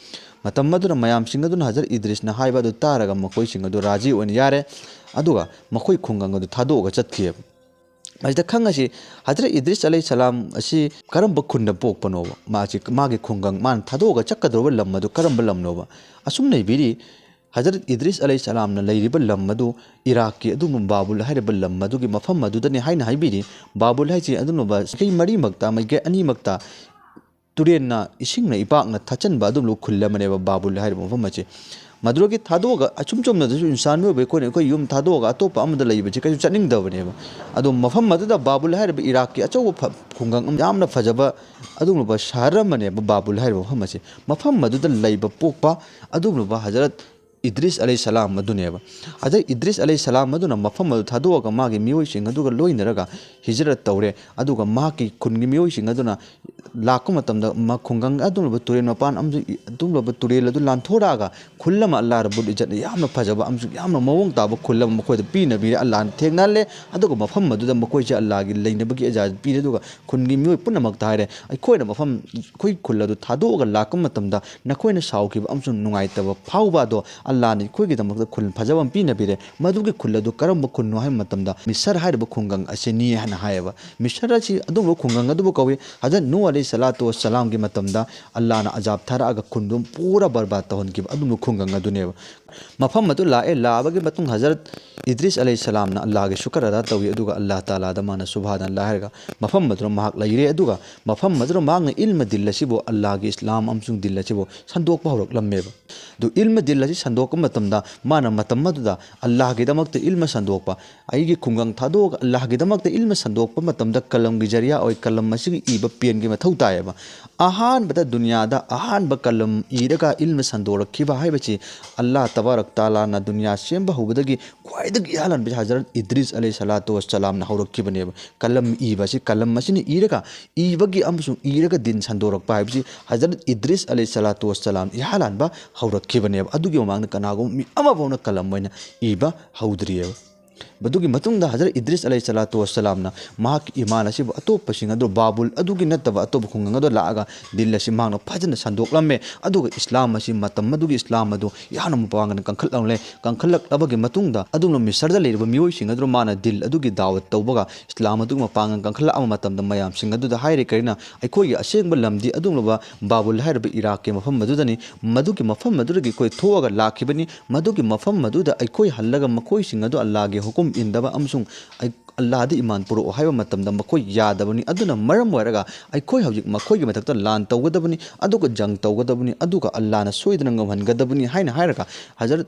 ꯃꯇꯝ ꯑꯗꯨꯗ ꯃꯌꯥꯝꯁꯤꯡ ꯑꯗꯨꯅ ꯍꯖꯔꯠ ꯏꯗ꯭ꯔꯤꯁꯅ ꯍꯥꯏꯕ ꯑꯗꯨ ꯇꯥꯔꯒ ꯃꯈꯣꯏꯁꯤꯡ ꯑꯗꯨ ꯔꯥꯖꯤ ꯑꯣꯏꯅ ꯌꯥꯔꯦ, ꯑꯗꯨꯒ ꯃꯈꯣꯏ ꯈꯨꯡꯒꯪ ꯑꯗꯨ ꯊꯥꯗꯣꯛꯑꯒ ꯆꯠꯈꯤꯑꯕ꯫ ꯃꯁꯤꯗ ꯈꯪꯉꯁꯤ, ꯍꯖꯔꯠ ꯏꯗ꯭ꯔꯤꯁ ꯑꯂꯩꯍꯤ ꯁꯂꯥꯝ ꯑꯁꯤ ꯀꯔꯝꯕ ꯈꯨꯟꯗ ꯄꯣꯛꯄꯅꯣꯕ, ꯃꯥꯁꯤ, ꯃꯥꯒꯤ ꯈꯨꯡꯒꯪ, ꯃꯥꯅ ꯊꯥꯗꯣꯛꯑꯒ ꯆꯠꯀꯗꯧꯔꯕ ꯂꯝ ꯑꯗꯨ ꯀꯔꯝꯕ ꯂꯝꯅꯣꯕ? ꯑꯁꯨꯝꯅ ꯏꯕꯤꯔꯤ, ꯍꯖꯔꯠ ꯏꯗ꯭ꯔꯤꯁ ꯑꯂꯩꯍꯤ ꯁꯂꯥꯝꯅ ꯂꯩꯔꯤꯕ ꯂꯝ ꯑꯗꯨ ꯏꯔꯥꯛꯀꯤ ꯑꯗꯨꯒꯨꯝꯕ ꯕꯥꯕꯨꯜ ꯍꯥꯏꯔꯤꯕ ꯂꯝ ꯑꯗꯨꯒꯤ ꯃꯐꯝ ꯑꯗꯨꯗꯅꯤ ꯍꯥꯏꯅ ꯍꯥꯏꯕꯤꯔꯤ꯫ ꯕꯥꯕꯨꯜ ꯍꯥꯏꯁꯤ ꯑꯗꯨꯒꯨꯝꯕ ꯃꯥꯏꯀꯩ ꯃꯔꯤꯃꯛꯇ, ꯃꯥꯏꯀꯩ ꯑꯅꯤꯃꯛꯇ ꯇꯨꯔꯦꯟꯅ ꯏꯁꯤꯡꯅ ꯏꯄꯥꯛꯅ ꯊꯠꯆꯟꯕ ꯑꯗꯨꯒꯨꯝꯂꯕ ꯈꯨꯜ ꯑꯃꯅꯦꯕ ꯕꯥꯕꯨꯜ ꯍꯥꯏꯔꯤꯕ ꯃꯐꯝ ꯑꯁꯤ꯫ ꯃꯗꯨꯗꯒꯤ ꯊꯥꯗꯣꯛꯑꯒ, ꯑꯁꯨꯝ ꯆꯨꯝꯅꯗꯁꯨ ꯏꯟꯁꯥꯟ ꯃꯤꯑꯣꯏꯕ ꯑꯩꯈꯣꯏꯅ ꯑꯩꯈꯣꯏ ꯌꯨꯝ ꯊꯥꯗꯣꯛꯑꯒ ꯑꯇꯣꯞꯄ ꯑꯃꯗ ꯂꯩꯕꯁꯦ ꯀꯩꯁꯨ ꯆꯠꯅꯤꯡꯗꯕꯅꯦꯕ꯫ ꯑꯗꯣ ꯃꯐꯝ ꯑꯗꯨꯗ ꯕꯥꯕꯨꯜ ꯍꯥꯏꯔꯤꯕ ꯏꯔꯥꯛꯀꯤ ꯑꯆꯧꯕ ꯐ-, ꯈꯨꯡꯒꯪ ꯑꯃ, ꯌꯥꯝꯅ ꯐꯖꯕ ꯑꯗꯨꯒꯨꯝꯂꯕ ꯁꯍꯔ ꯑꯃꯅꯦꯕ ꯕꯥꯕꯨꯜ ꯍꯥꯏꯔꯤꯕ ꯃꯐꯝ ꯑꯁꯦ꯫ ꯃꯐꯝ ꯑꯗꯨꯗ ꯂꯩꯕ ꯄꯣꯛꯄ ꯑꯗꯨꯒꯨꯝꯂꯕ ꯍꯖꯔꯠ ꯏꯗ꯭ꯔꯤꯁ ꯑꯂꯩꯍꯤ ꯁꯂꯥꯝ ꯑꯗꯨꯅꯦꯕ꯫ ꯍꯖꯔꯠ ꯏꯗ꯭ꯔꯤꯁ ꯑꯂꯩꯍꯤ ꯁꯂꯥꯝ ꯑꯗꯨꯅ ꯃꯐꯝ ꯑꯗꯨ ꯊꯥꯗꯣꯛꯑꯒ ꯃꯥꯒꯤ ꯃꯤꯑꯣꯏꯁꯤꯡ ꯑꯗꯨꯒ ꯂꯣꯏꯅꯔꯒ ꯍꯤꯖꯔꯠ ꯇꯧꯔꯦ꯫ ꯑꯗꯨꯒ ꯃꯍꯥꯛꯀꯤ ꯈꯨꯟꯒꯤ ꯃꯤꯑꯣꯏꯁꯤꯡ ꯑꯗꯨꯅ ꯂꯥꯛꯄ ꯃꯇꯝꯗ ꯃ-, ꯈꯨꯡꯒꯪ ꯑꯗꯨꯒꯨꯝꯂꯕ ꯇꯨꯔꯦꯜ ꯃꯄꯥꯟ ꯑꯃꯁꯨ ꯏ-, ꯑꯗꯨꯒꯨꯝꯂꯕ ꯇꯨꯔꯦꯜ ꯑꯗꯨ ꯂꯥꯟꯊꯣꯔꯛꯑꯒ ꯈꯨꯜ ꯑꯃ, ꯑꯜꯂꯥꯍ ꯔꯕꯨꯜ ꯏꯖꯠꯅ ꯌꯥꯝꯅ ꯐꯖꯕ ꯑꯃꯁꯨꯡ ꯌꯥꯝꯅ ꯃꯑꯣꯡ ꯇꯥꯕ ꯈꯨꯜ ꯑꯃ ꯃꯈꯣꯏꯗ ꯄꯤꯅꯕꯤꯔꯦ꯫ ꯑꯜꯂꯥꯍꯅ ꯊꯦꯡꯅꯍꯜꯂꯦ꯫ ꯑꯗꯨꯒ ꯃꯐꯝ ꯑꯗꯨꯗ ꯃꯈꯣꯏꯁꯦ ꯑꯜꯂꯥꯍꯒꯤ ꯂꯩꯅꯕꯒꯤ ꯏꯖꯥꯖꯠ ꯄꯤꯔꯦ꯫ ꯑꯗꯨꯒ ꯈꯨꯟꯒꯤ ꯃꯤꯑꯣꯏ ꯄꯨꯝꯅꯃꯛꯇ ꯍꯥꯏꯔꯦ, "ꯑꯩꯈꯣꯏꯅ ꯃꯐꯝ, ꯑꯩꯈꯣꯏ ꯈꯨꯜ ꯑꯗꯨ ꯊꯥꯗꯣꯛꯑꯒ ꯂꯥꯛꯄ ꯃꯇꯝꯗ ꯅꯈꯣꯏꯅ ꯁꯥꯎꯈꯤꯕ ꯑꯃꯁꯨꯡ ꯅꯨꯡꯉꯥꯏꯇꯕ ꯐꯥꯎꯕ ꯑꯗꯣ ꯑꯜꯂꯥꯍꯅ ꯑꯩꯈꯣꯏꯒꯤꯗꯃꯛꯇ ꯈꯨꯜ ꯐꯖꯕ ꯑꯃ ꯄꯤꯅꯕꯤꯔꯦ꯫ ꯃꯗꯨꯒꯤ ꯈꯨꯜ ꯑꯗꯨ ꯀꯔꯝꯕ ꯈꯨꯜꯅꯣ?" ꯍꯥꯏꯕ ꯃꯇꯝꯗ, "ꯃꯤꯁꯔ ꯍꯥꯏꯔꯤꯕ ꯈꯨꯡꯒꯪ ꯑꯁꯤꯅꯤ" ꯍꯥꯏꯅ ꯍꯥꯏꯌꯦꯕ꯫ ꯃꯤꯁꯔ ꯑꯁꯤ ꯑꯗꯨꯒꯨꯝꯕ ꯈꯨꯡꯒꯪ ꯑꯗꯨꯕꯨ ꯀꯧꯏ꯫ ꯍꯖꯔꯠ ꯅꯨꯍ ꯑꯂꯩꯍꯤ ꯁꯂꯥꯇꯨ ꯋꯁꯁꯂꯥꯝꯒꯤ ꯃꯇꯝꯗ ꯑꯜꯂꯥꯍꯅ ꯑꯖꯥꯕ ꯊꯥꯔꯛꯑꯒ ꯈꯨꯟꯗꯨ ꯄꯨꯔꯥ ꯕꯔꯕꯥꯗ ꯇꯧꯍꯟꯈꯤꯕ ꯑꯗꯨꯒꯨꯝꯕ ꯈꯨꯡꯒꯪ ꯑꯗꯨꯅꯦꯕ꯫ ꯃꯐꯝ ꯑꯗꯨ ꯂꯥꯛꯑꯦ꯫ ꯂꯥꯛꯑꯕꯒꯤ ꯃꯇꯨꯡ ꯍꯖꯔꯠ ꯏꯗ꯭ꯔꯤꯁ ꯑꯂꯩꯍꯤ ꯁꯂꯥꯝꯅ ꯑꯜꯂꯥꯍꯒꯤ ꯁꯨꯀꯔ ꯑꯗꯥ ꯇꯧꯏ, ꯑꯗꯨꯒ ꯑꯜꯂꯥꯍ ꯇꯥꯂꯥꯗ ꯃꯥꯅ ꯁꯨꯕꯍꯥꯅ ꯑꯜꯂꯥꯍ ꯍꯥꯏꯔꯒ ꯃꯐꯝ ꯑꯗꯨꯗ ꯃꯍꯥꯛ ꯂꯩꯔꯦ꯫ ꯑꯗꯨꯒ ꯃꯐꯝ ꯑꯗꯨꯗ ꯃꯍꯥꯛꯅ ꯏꯜꯃ ꯗꯤꯜ ꯑꯁꯤꯕꯨ, ꯑꯜꯂꯥꯍꯒꯤ ꯏꯁꯂꯥꯝ ꯑꯃꯁꯨꯡ ꯗꯤꯜ ꯑꯁꯤꯕꯨ ꯁꯟꯗꯣꯛꯄ ꯍꯧꯔꯛꯂꯝꯃꯦꯕ꯫ ꯑꯗꯨ ꯏꯜꯃ ꯗꯤꯜ ꯑꯁꯤ ꯁꯟꯗꯣꯛꯄ ꯃꯇꯝꯗ ꯃꯥꯅ ꯃꯇꯝ ꯑꯗꯨꯗ ꯑꯜꯂꯥꯍꯒꯤꯗꯃꯛꯇ ꯏꯜꯃ ꯁꯟꯗꯣꯛꯄ, ꯑꯩꯒꯤ ꯈꯨꯡꯒꯪ ꯊꯥꯗꯣꯛꯑꯒ ꯑꯜꯂꯥꯍꯒꯤꯗꯃꯛꯇ ꯏꯜꯃ ꯁꯟꯗꯣꯛꯄ ꯃꯇꯝꯗ ꯀꯂꯝꯒꯤ ꯖꯔꯤꯌꯥ ꯑꯣꯏ, ꯀꯂꯝ ꯑꯁꯤꯒꯤ ꯏꯕ ꯄꯦꯟꯒꯤ ꯃꯊꯧ ꯇꯥꯏꯌꯦꯕ꯫ ꯑꯍꯥꯟꯕꯗ ꯗꯨꯅꯤꯌꯥꯗ ꯑꯍꯥꯟꯕ ꯀꯂꯝ ꯏꯔꯒ ꯏꯜꯃ ꯁꯟꯗꯣꯔꯛꯈꯤꯕ ꯍꯥꯏꯕꯁꯤ ꯑꯜꯂꯥꯍ ꯇꯕꯥꯔꯛ ꯇꯥꯂꯥꯅ ꯗꯨꯅꯤꯌꯥ ꯁꯦꯝꯕ ꯍꯧꯕꯗꯒꯤ ꯈ꯭ꯋꯥꯏꯗꯒꯤ ꯑꯍꯥꯟꯕꯁꯤ ꯍꯖꯔꯠ ꯏꯗ꯭ꯔꯤꯁ ꯑꯂꯩꯍꯤ ꯁꯂꯥꯇꯨ ꯋꯁꯁꯂꯥꯝꯅ ꯍꯧꯔꯛꯈꯤꯕꯅꯦꯕ꯫ ꯀꯂꯝ ꯏꯕ ꯑꯁꯤ, ꯀꯂꯝ ꯑꯁꯤꯅ ꯏꯔꯒ ꯏꯕꯒꯤ ꯑꯃꯁꯨꯡ ꯏꯔꯒ ꯗꯤꯟ ꯁꯟꯗꯣꯔꯛꯄ ꯍꯥꯏꯕꯁꯤ ꯍꯖꯔꯠ ꯏꯗ꯭ꯔꯤꯁ ꯑꯂꯩꯍꯤ ꯁꯂꯥꯇꯨ ꯋꯁꯁꯂꯥꯝ ꯏꯍꯥꯟ ꯍꯥꯟꯕ ꯍꯧꯔꯛꯈꯤꯕꯅꯦꯕ꯫ ꯑꯗꯨꯒꯤ ꯃꯃꯥꯡꯗ ꯀꯅꯥꯒꯨꯝꯕ ꯃꯤ ꯑꯃꯐꯥꯎꯅ ꯀꯂꯝ ꯑꯣꯏꯅ ꯏꯕ ꯍꯧꯗ꯭ꯔꯤꯑꯕ꯫ ꯃꯗꯨꯒꯤ ꯃꯇꯨꯡꯗ ꯍꯖꯔꯠ ꯏꯗ꯭ꯔꯤꯁ ꯑꯂꯩꯍꯤ ꯁꯂꯥꯇꯨ ꯋꯁꯁꯂꯥꯝꯅ ꯃꯍꯥꯛꯀꯤ ꯏꯃꯥꯟ ꯑꯁꯤꯕꯨ ꯑꯇꯣꯞꯄꯁꯤꯡ ꯑꯗꯨ, ꯕꯥꯕꯨꯜ ꯑꯗꯨꯒꯤ ꯅꯠꯇꯕ ꯑꯇꯣꯞꯄ ꯈꯨꯡꯒꯪ ꯑꯗꯨ ꯂꯥꯛꯑꯒ ꯗꯤꯜ ꯑꯁꯤ ꯃꯍꯥꯛꯅ ꯐꯖꯅ ꯁꯟꯗꯣꯛꯂꯝꯃꯦ꯫ ꯑꯗꯨꯒ ꯏꯁꯂꯥꯝ ꯑꯁꯤ, ꯃꯇꯝ ꯑꯗꯨꯒꯤ ꯏꯁꯂꯥꯝ ꯑꯗꯨ ꯌꯥꯝꯅ ꯃꯄꯥꯡꯒꯜ ꯀꯟꯈꯠꯂꯛꯂꯦ꯫ ꯀꯟꯈꯠꯂꯛꯂꯕꯒꯤ ꯃꯇꯨꯡꯗ ꯑꯗꯨꯒꯨꯝꯂꯕ ꯃꯤꯁꯔꯗ ꯂꯩꯔꯤꯕ ꯃꯤꯑꯣꯏꯁꯤꯡ ꯑꯗꯨ ꯃꯥꯅ ꯗꯤꯜ ꯑꯗꯨꯒꯤ ꯗꯥꯋꯠ ꯇꯧꯕꯒ ꯏꯁꯂꯥꯝ ꯑꯗꯨꯒꯤ ꯃꯄꯥꯡꯒꯜ ꯀꯟꯈꯠꯂꯛꯑꯕ ꯃꯇꯝꯗ ꯃꯌꯥꯝꯁꯤꯡ ꯑꯗꯨꯗ ꯍꯥꯏꯔꯦ, ꯀꯔꯤꯅ ꯑꯩꯈꯣꯏꯒꯤ ꯑꯁꯦꯡꯕ ꯂꯝꯗꯤ ꯑꯗꯨꯒꯨꯝꯂꯕ ꯕꯥꯕꯨꯜ ꯍꯥꯏꯔꯤꯕ ꯏꯔꯥꯛꯀꯤ ꯃꯐꯝ ꯑꯗꯨꯗꯅꯤ꯫ ꯃꯗꯨꯒꯤ ꯃꯐꯝ ꯑꯗꯨꯗꯒꯤ ꯑꯩꯈꯣꯏ ꯊꯣꯛꯑꯒ ꯂꯥꯛꯈꯤꯕꯅꯤ꯫ ꯃꯗꯨꯒꯤ ꯃꯐꯝ ꯑꯗꯨꯗ ꯑꯩꯈꯣꯏ ꯍꯜꯂꯒ ꯃꯈꯣꯏꯁꯤꯡ ꯑꯗꯨ ꯑꯜꯂꯥꯍꯒꯤ ꯍꯨꯀꯨꯝ ꯏꯟꯗꯕ ꯑꯃꯁꯨꯡ ꯑꯩ-, ꯑꯜꯂꯥꯍꯗ ꯏꯃꯥꯟ ꯄꯨꯔꯛꯑꯣ ꯍꯥꯏꯕ ꯃꯇꯝꯗ ꯃꯈꯣꯏ ꯌꯥꯗꯕꯅꯤ꯫ ꯑꯗꯨꯅ ꯃꯔꯝ ꯑꯣꯏꯔꯒ ꯑꯩꯈꯣꯏ ꯍꯧꯖꯤꯛ ꯃꯈꯣꯏꯒꯤ ꯃꯊꯛꯇ ꯂꯥꯟ ꯇꯧꯒꯗꯕꯅꯤ, ꯑꯗꯨꯒ ꯖꯪ ꯇꯧꯒꯗꯕꯅꯤ, ꯑꯗꯨꯒ ꯑꯜꯂꯥꯍꯅ ꯁꯣꯏꯗꯅ ꯉꯝꯍꯟꯒꯗꯕꯅꯤ ꯍꯥꯏꯅ ꯍꯥꯏꯔꯒ ꯍꯖꯔꯠ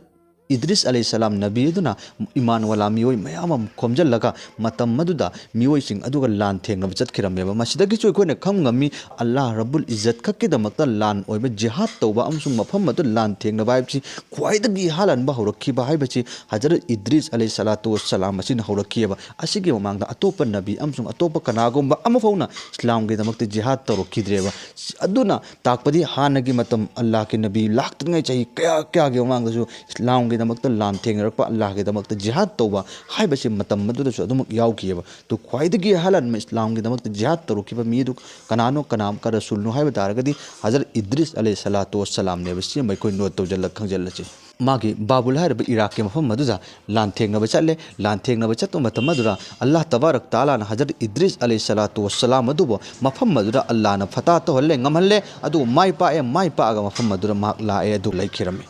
ꯏꯗ꯭ꯔꯤꯁ ꯑꯂꯩꯍꯤꯁꯁꯂꯥꯝ ꯅꯕꯤ ꯑꯗꯨꯅ ꯏꯃꯥꯟ ꯋꯥꯂꯥ ꯃꯤꯑꯣꯏ ꯃꯌꯥꯝ ꯑꯃ ꯈꯣꯝꯖꯤꯜꯂꯒ ꯃꯇꯝ ꯑꯗꯨꯗ ꯃꯤꯑꯣꯏꯁꯤꯡ ꯑꯗꯨꯒ ꯂꯥꯟ ꯊꯦꯡꯅꯕ ꯆꯠꯈꯤꯔꯝꯃꯦꯕ꯫ ꯃꯁꯤꯗꯒꯤꯁꯨ ꯑꯩꯈꯣꯏꯅ ꯈꯪ ꯉꯝꯃꯤ, ꯑꯜꯂꯥꯍ ꯔꯕꯨꯜ ꯏꯖꯠ ꯈꯛꯀꯤꯗꯃꯛꯇ ꯂꯥꯟ ꯑꯣꯏꯕ ꯖꯤꯍꯥꯗ ꯇꯧꯕ ꯑꯃꯁꯨꯡ ꯃꯐꯝ ꯑꯗꯨ ꯂꯥꯟ ꯊꯦꯡꯅꯕ ꯍꯥꯏꯕꯁꯤ ꯈ꯭ꯋꯥꯏꯗꯒꯤ ꯏꯍꯥꯟ ꯍꯥꯟꯕ ꯍꯧꯔꯛꯈꯤꯕ ꯍꯥꯏꯕꯁꯤ ꯍꯖꯔꯠ ꯏꯗ꯭ꯔꯤꯁ ꯑꯂꯩꯍꯤ ꯁꯂꯥꯇꯨ ꯋꯁꯁꯂꯥꯝ ꯑꯁꯤꯅ ꯍꯧꯔꯛꯈꯤꯑꯕ꯫ ꯑꯁꯤꯒꯤ ꯃꯃꯥꯡꯗ ꯑꯇꯣꯞꯄ ꯅꯕꯤ ꯑꯃꯁꯨꯡ ꯑꯇꯣꯞꯄ ꯀꯅꯥꯒꯨꯝꯕ ꯑꯃꯐꯥꯎꯅ ꯏꯁꯂꯥꯝꯒꯤꯗꯃꯛꯇ ꯖꯤꯍꯥꯗ ꯇꯧꯔꯛꯈꯤꯗ꯭ꯔꯦꯕ꯫ ꯑꯗꯨꯅ ꯇꯥꯛꯄꯗꯤ ꯍꯥꯟꯅꯒꯤ ꯃꯇꯝ ꯑꯜꯂꯥꯍꯀꯤ ꯅꯕꯤ ꯂꯥꯛꯇ꯭ꯔꯤꯉꯩ ꯆꯍꯤ ꯀꯌꯥ ꯀꯌꯥꯒꯤ ꯃꯃꯥꯡꯗꯁꯨ ꯏꯁꯂꯥꯝꯒꯤꯗꯃꯛꯇ ꯂꯥꯟ ꯊꯦꯡꯅꯔꯛꯄ, ꯑꯜꯂꯥꯍꯒꯤꯗꯃꯛꯇ ꯖꯤꯍꯥꯗ ꯇꯧꯕ ꯍꯥꯏꯕꯁꯤ ꯃꯇꯝ ꯑꯗꯨꯗꯁꯨ ꯑꯗꯨꯃꯛ ꯌꯥꯎꯈꯤꯑꯕ꯫ ꯑꯗꯨ ꯈ꯭ꯋꯥꯏꯗꯒꯤ ꯑꯍꯜ ꯏꯁꯂꯥꯝꯒꯤꯗꯃꯛꯇ ꯖꯤꯍꯥꯗ ꯇꯧꯔꯛꯈꯤꯕ ꯃꯤ ꯑꯗꯨ ꯀꯅꯥꯅꯣ, ꯀꯅꯥ ꯀ ꯔꯁꯨꯜꯅꯣ ꯍꯥꯏꯕ ꯇꯥꯔꯒꯗꯤ ꯍꯖꯔꯠ ꯏꯗ꯭ꯔꯤꯁ ꯑꯂꯩꯍꯤ ꯁꯂꯥꯇꯨ ꯋꯁꯁꯂꯥꯝꯅꯦꯕ꯫ ꯁꯤ ꯑꯃ ꯑꯩꯈꯣꯏ ꯅꯣꯠ ꯇꯧꯁꯤꯜꯂꯒ ꯈꯪꯖꯤꯜꯂꯁꯤ꯫ ꯃꯥꯒꯤ ꯕꯥꯕꯨꯜ ꯍꯥꯏꯔꯤꯕ ꯏꯔꯥꯛꯀꯤ ꯃꯐꯝ ꯑꯗꯨꯗ ꯂꯥꯟ ꯊꯦꯡꯅꯕ ꯆꯠꯂꯦ꯫ ꯂꯥꯟ ꯊꯦꯡꯅꯕ ꯆꯠꯄ ꯃꯇꯝ ꯑꯗꯨꯗ ꯑꯜꯂꯥꯍ ꯇꯕꯥꯔꯛ ꯇꯥꯂꯥꯅ ꯍꯖꯔꯠ ꯏꯗ꯭ꯔꯤꯁ ꯑꯂꯩꯍꯤ ꯁꯂꯥꯇꯨ ꯋꯁꯁꯂꯥꯝ ꯑꯗꯨꯕꯨ ꯃꯐꯝ ꯑꯗꯨꯗ ꯑꯜꯂꯥꯍꯅ ꯐꯇꯥ ꯇꯧꯍꯜꯂꯦ, ꯉꯝꯍꯜꯂꯦ꯫ ꯑꯗꯨꯕꯨ ꯃꯥꯏ ꯄꯥꯛꯑꯦ, ꯃꯥꯏ ꯄꯥꯛꯑꯒ ꯃꯐꯝ ꯑꯗꯨꯗ ꯃꯍꯥꯛ ꯂꯥꯛꯑꯦ, ꯑꯗꯨ ꯂꯩꯈꯤꯔꯝꯃꯤ꯫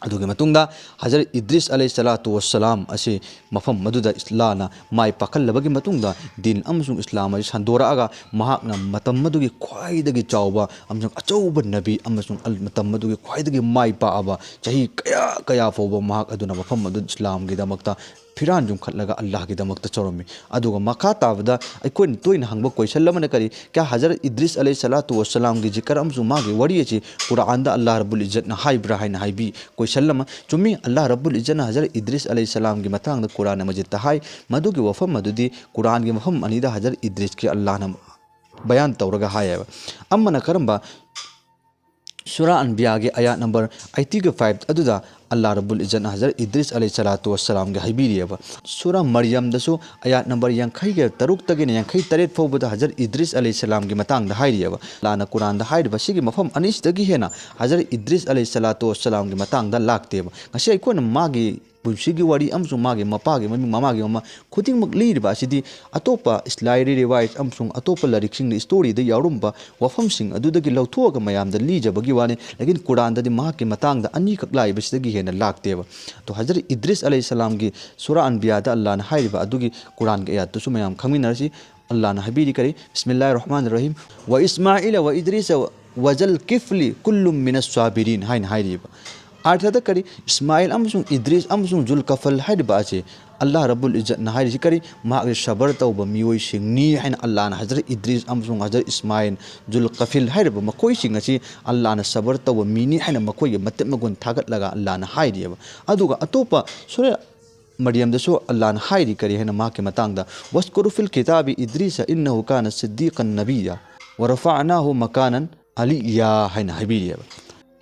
ꯑꯗꯨꯒꯤ ꯃꯇꯨꯡꯗ ꯍꯖꯔꯠ ꯏꯗ꯭ꯔꯤꯁ ꯑꯂꯩꯍꯤ ꯁꯂꯥꯇꯨ ꯋꯁꯁꯂꯥꯝ ꯑꯁꯤ ꯃꯐꯝ ꯑꯗꯨꯗ ꯏꯁꯂꯥꯅ ꯃꯥꯏ ꯄꯥꯛꯍꯜꯂꯕꯒꯤ ꯃꯇꯨꯡꯗ ꯗꯤꯟ ꯑꯃꯁꯨꯡ ꯏꯁꯂꯥꯝ ꯑꯁꯤ ꯁꯟꯗꯣꯔꯛꯑꯒ ꯃꯍꯥꯛꯅ ꯃꯇꯝ ꯑꯗꯨꯒꯤ ꯈ꯭ꯋꯥꯏꯗꯒꯤ ꯆꯥꯎꯕ ꯑꯃꯁꯨꯡ ꯑꯆꯧꯕ ꯅꯕꯤ ꯑꯃꯁꯨꯡ ꯑꯜ-, ꯃꯇꯝ ꯑꯗꯨꯒꯤ ꯈ꯭ꯋꯥꯏꯗꯒꯤ ꯃꯥꯏ ꯄꯥꯛꯑꯕ ꯆꯍꯤ ꯀꯌꯥ ꯀꯌꯥ ꯐꯥꯎꯕ ꯃꯍꯥꯛ ꯑꯗꯨꯅ ꯃꯐꯝ ꯑꯗꯨ ꯏꯁꯂꯥꯝꯒꯤꯗꯃꯛꯇ ꯐꯤꯔꯥꯟ ꯌꯨꯝꯈꯠꯂꯒ ꯑꯜꯂꯥꯍꯒꯤꯗꯃꯛꯇ ꯆꯧꯔꯝꯃꯤ꯫ ꯑꯗꯨꯒ ꯃꯈꯥ ꯇꯥꯕꯗ ꯑꯩꯈꯣꯏꯅ ꯇꯣꯏꯅ ꯍꯪꯕ ꯀꯣꯏꯁꯟ ꯑꯃꯅ ꯀꯔꯤ? ꯀꯌꯥ ꯍꯖꯔꯠ ꯏꯗ꯭ꯔꯤꯁ ꯑꯂꯩꯍꯤ ꯁꯂꯥꯇꯨ ꯋꯁꯁꯂꯥꯝꯒꯤ ꯖꯤꯀꯔ ꯑꯃꯁꯨꯡ ꯃꯥꯒꯤ ꯋꯥꯔꯤ ꯑꯁꯤ ꯀꯨꯔꯥꯟꯗ ꯑꯜꯂꯥꯍ ꯔꯕꯨꯜ ꯏꯖꯠꯅ ꯍꯥꯏꯕ꯭ꯔꯥ ꯍꯥꯏꯅ ꯍꯥꯏꯕꯤ ꯀꯣꯏꯁꯟ ꯑꯃ꯫ ꯆꯨꯝꯃꯤ, ꯑꯜꯂꯥꯍ ꯔꯕꯨꯜ ꯏꯖꯠꯅ ꯍꯖꯔꯠ ꯏꯗ꯭ꯔꯤꯁ ꯑꯂꯩꯍꯤ ꯁꯂꯥꯝꯒꯤ ꯃꯇꯥꯡꯗ ꯀꯨꯔꯥꯟ ꯃꯖꯤꯗꯇ ꯍꯥꯏ꯫ ꯃꯗꯨꯒꯤ ꯋꯥꯐꯝ ꯑꯗꯨꯗꯤ ꯀꯨꯔꯥꯟꯒꯤ ꯃꯐꯝ ꯑꯅꯤꯗ ꯍꯖꯔꯠ ꯏꯗ꯭ꯔꯤꯁꯀꯤ ꯑꯜꯂꯥꯍꯅ ꯕꯌꯥꯟ ꯇꯧꯔꯒ ꯍꯥꯏꯌꯦꯕ꯫ ꯑꯃꯅ ꯀꯔꯝꯕ? ꯁꯨꯔꯥ ꯑꯟꯕꯤꯌꯥꯒꯤ ꯑꯌꯥꯠ ꯅꯝꯕꯔ ꯑꯩꯠꯇꯤꯒ ꯐꯥꯏꯚ ꯑꯗꯨꯗ ꯑꯜꯂꯥꯍ ꯔꯕꯨꯜ ꯏꯖꯠꯅ ꯍꯖꯔꯠ ꯏꯗ꯭ꯔꯤꯁ ꯑꯂꯩꯍꯤ ꯁꯂꯥꯇꯨ ꯋꯁꯁꯂꯥꯝꯒꯤ ꯍꯥꯏꯕꯤꯔꯤꯑꯕ꯫ ꯁꯨꯔꯥ ꯃꯔꯤꯌꯝꯗꯁꯨ ꯑꯌꯥꯠ ꯅꯝꯕꯔ ꯌꯥꯡꯈꯩꯒ ꯇꯔꯨꯛꯇꯒꯤꯅ ꯌꯥꯡꯈꯩ ꯇꯔꯦꯠ ꯐꯥꯎꯕꯗ ꯍꯖꯔꯠ ꯏꯗ꯭ꯔꯤꯁ ꯑꯂꯩꯍꯤ ꯁꯂꯥꯝꯒꯤ ꯃꯇꯥꯡꯗ ꯍꯥꯏꯔꯤꯑꯕ꯫ ꯑꯜꯂꯥꯍꯅ ꯀꯨꯔꯥꯟꯗ ꯍꯥꯏꯔꯤꯕ ꯁꯤꯒꯤ ꯃꯐꯝ ꯑꯅꯤꯁꯤꯗꯒꯤ ꯍꯦꯟꯅ ꯍꯖꯔꯠ ꯏꯗ꯭ꯔꯤꯁ ꯑꯂꯩꯍꯤ ꯁꯂꯥꯇꯨ ꯋꯁꯁꯂꯥꯝꯒꯤ ꯃꯇꯥꯡꯗ ꯂꯥꯛꯇꯦꯕ꯫ ꯉꯁꯤ ꯑꯩꯈꯣꯏꯅ ꯃꯥꯒꯤ ꯄꯨꯟꯁꯤꯒꯤ ꯋꯥꯔꯤ ꯑꯃꯁꯨꯡ ꯃꯥꯒꯤ ꯃꯄꯥꯒꯤ ꯃꯃꯤꯡ, ꯃꯃꯥꯒꯤ ꯃꯃꯥ ꯈꯨꯗꯤꯡꯃꯛ ꯂꯤꯔꯤꯕ ꯑꯁꯤꯗꯤ ꯑꯇꯣꯞꯄ ꯏꯁꯂꯥꯏꯔꯤ ꯔꯤꯋꯥꯏꯠ ꯑꯃꯁꯨꯡ ꯑꯇꯣꯞꯄ ꯂꯥꯏꯔꯤꯛꯁꯤꯡꯗ, ꯁ꯭ꯇꯣꯔꯤꯗ ꯌꯥꯎꯔꯝꯕ ꯋꯥꯐꯝꯁꯤꯡ ꯑꯗꯨꯗꯒꯤ ꯂꯧꯊꯣꯛꯑꯒ ꯃꯌꯥꯝꯗ ꯂꯤꯖꯕꯒꯤ ꯋꯥꯅꯤ꯫ ꯂꯦꯀꯤꯟ ꯀꯨꯔꯥꯟꯗꯗꯤ ꯃꯍꯥꯛꯀꯤ ꯃꯇꯥꯡꯗ ꯑꯅꯤꯈꯛ ꯂꯥꯛꯏꯕꯁꯤꯗꯒꯤ ꯍꯦꯟꯅ ꯂꯥꯛꯇꯦꯕ꯫ ꯑꯗꯣ ꯍꯖꯔꯠ ꯏꯗ꯭ꯔꯤꯁ ꯑꯂꯩꯍꯤꯁꯁꯂꯥꯝꯒꯤ ꯁꯨꯔꯥ ꯑꯟꯕꯤꯌꯥꯗ ꯑꯜꯂꯥꯍꯅ ꯍꯥꯏꯔꯤꯕ ꯑꯗꯨꯒꯤ ꯀꯨꯔꯥꯟꯒꯤ ꯑꯌꯥꯠꯇꯨꯁꯨ ꯃꯌꯥꯝ ꯈꯪꯃꯤꯟꯅꯔꯁꯤ꯫ ꯑꯜꯂꯥꯍꯅ ꯍꯥꯏꯕꯤꯔꯤ ꯀꯔꯤ? ꯕꯤꯁꯃꯤꯜꯂꯥꯍꯤꯔ ꯔꯍꯃꯥꯅꯤꯔ ꯔꯍꯤꯝ꯫ "ꯋ ꯏꯁꯃꯥꯏꯂ ꯋ ꯏꯗ꯭ꯔꯤꯁ ꯋ ꯖꯜ ꯀꯤꯐ꯭ꯂꯤ ꯀꯨꯜꯂꯨꯝ ꯃꯤꯅ ꯁ꯭ꯋꯥꯕꯤꯔꯤꯟ" ꯍꯥꯏꯅ ꯍꯥꯏꯔꯤꯕ꯫ ꯑꯥꯔꯊꯗ ꯀꯔꯤ? ꯏꯁꯃꯥꯏꯜ ꯑꯃꯁꯨꯡ ꯏꯗ꯭ꯔꯤꯁ ꯑꯃꯁꯨꯡ ꯖꯨꯜꯀꯐꯜ ꯍꯥꯏꯔꯤꯕ ꯑꯁꯤ ꯑꯜꯂꯥꯍ ꯔꯕꯨꯜ ꯏꯖꯠꯅ ꯍꯥꯏꯔꯤꯁꯤ ꯀꯔꯤ? ꯃꯍꯥꯛꯁꯤ ꯁꯕꯔ ꯇꯧꯕ ꯃꯤꯑꯣꯏꯁꯤꯡꯅꯤ ꯍꯥꯏꯅ ꯑꯜꯂꯥꯍꯅ ꯍꯖꯔꯠ ꯏꯗ꯭ꯔꯤꯁ ꯑꯃꯁꯨꯡ ꯍꯖꯔꯠ ꯏꯁꯃꯥꯏꯜ, ꯖꯨꯜꯀꯐꯤꯜ ꯍꯥꯏꯔꯤꯕ ꯃꯈꯣꯏꯁꯤꯡ ꯑꯁꯤ ꯑꯜꯂꯥꯍꯅ ꯁꯕꯔ ꯇꯧꯕ ꯃꯤꯅꯤ ꯍꯥꯏꯅ ꯃꯈꯣꯏꯒꯤ ꯃꯇꯤꯛ ꯃꯒꯨꯟ ꯊꯥꯒꯠꯂꯒ ꯑꯜꯂꯥꯍꯅ ꯍꯥꯏꯔꯤꯑꯕ꯫ ꯑꯗꯨꯒ ꯑꯇꯣꯞꯄ ꯁꯨꯔꯥ ꯃꯔꯤꯌꯝꯗꯁꯨ ꯑꯜꯂꯥꯍꯅ ꯍꯥꯏꯔꯤ ꯀꯔꯤ ꯍꯥꯏꯅ ꯃꯍꯥꯛꯀꯤ ꯃꯇꯥꯡꯗ? "ꯋꯁꯀꯨꯔꯨ ꯐꯤꯜ ꯀꯤꯇꯥꯕꯤ ꯏꯗ꯭ꯔꯤꯁ ꯏꯟꯅꯍꯨ ꯀꯥꯅ ꯁꯤꯗꯤꯀꯟ ꯅꯕꯤꯌ ꯋ ꯔꯐꯥꯅꯥꯍꯨ ꯃꯀꯥꯅꯟ ꯑꯂꯤꯌꯥ" ꯍꯥꯏꯅ ꯍꯥꯏꯕꯤꯔꯤꯑꯕ꯫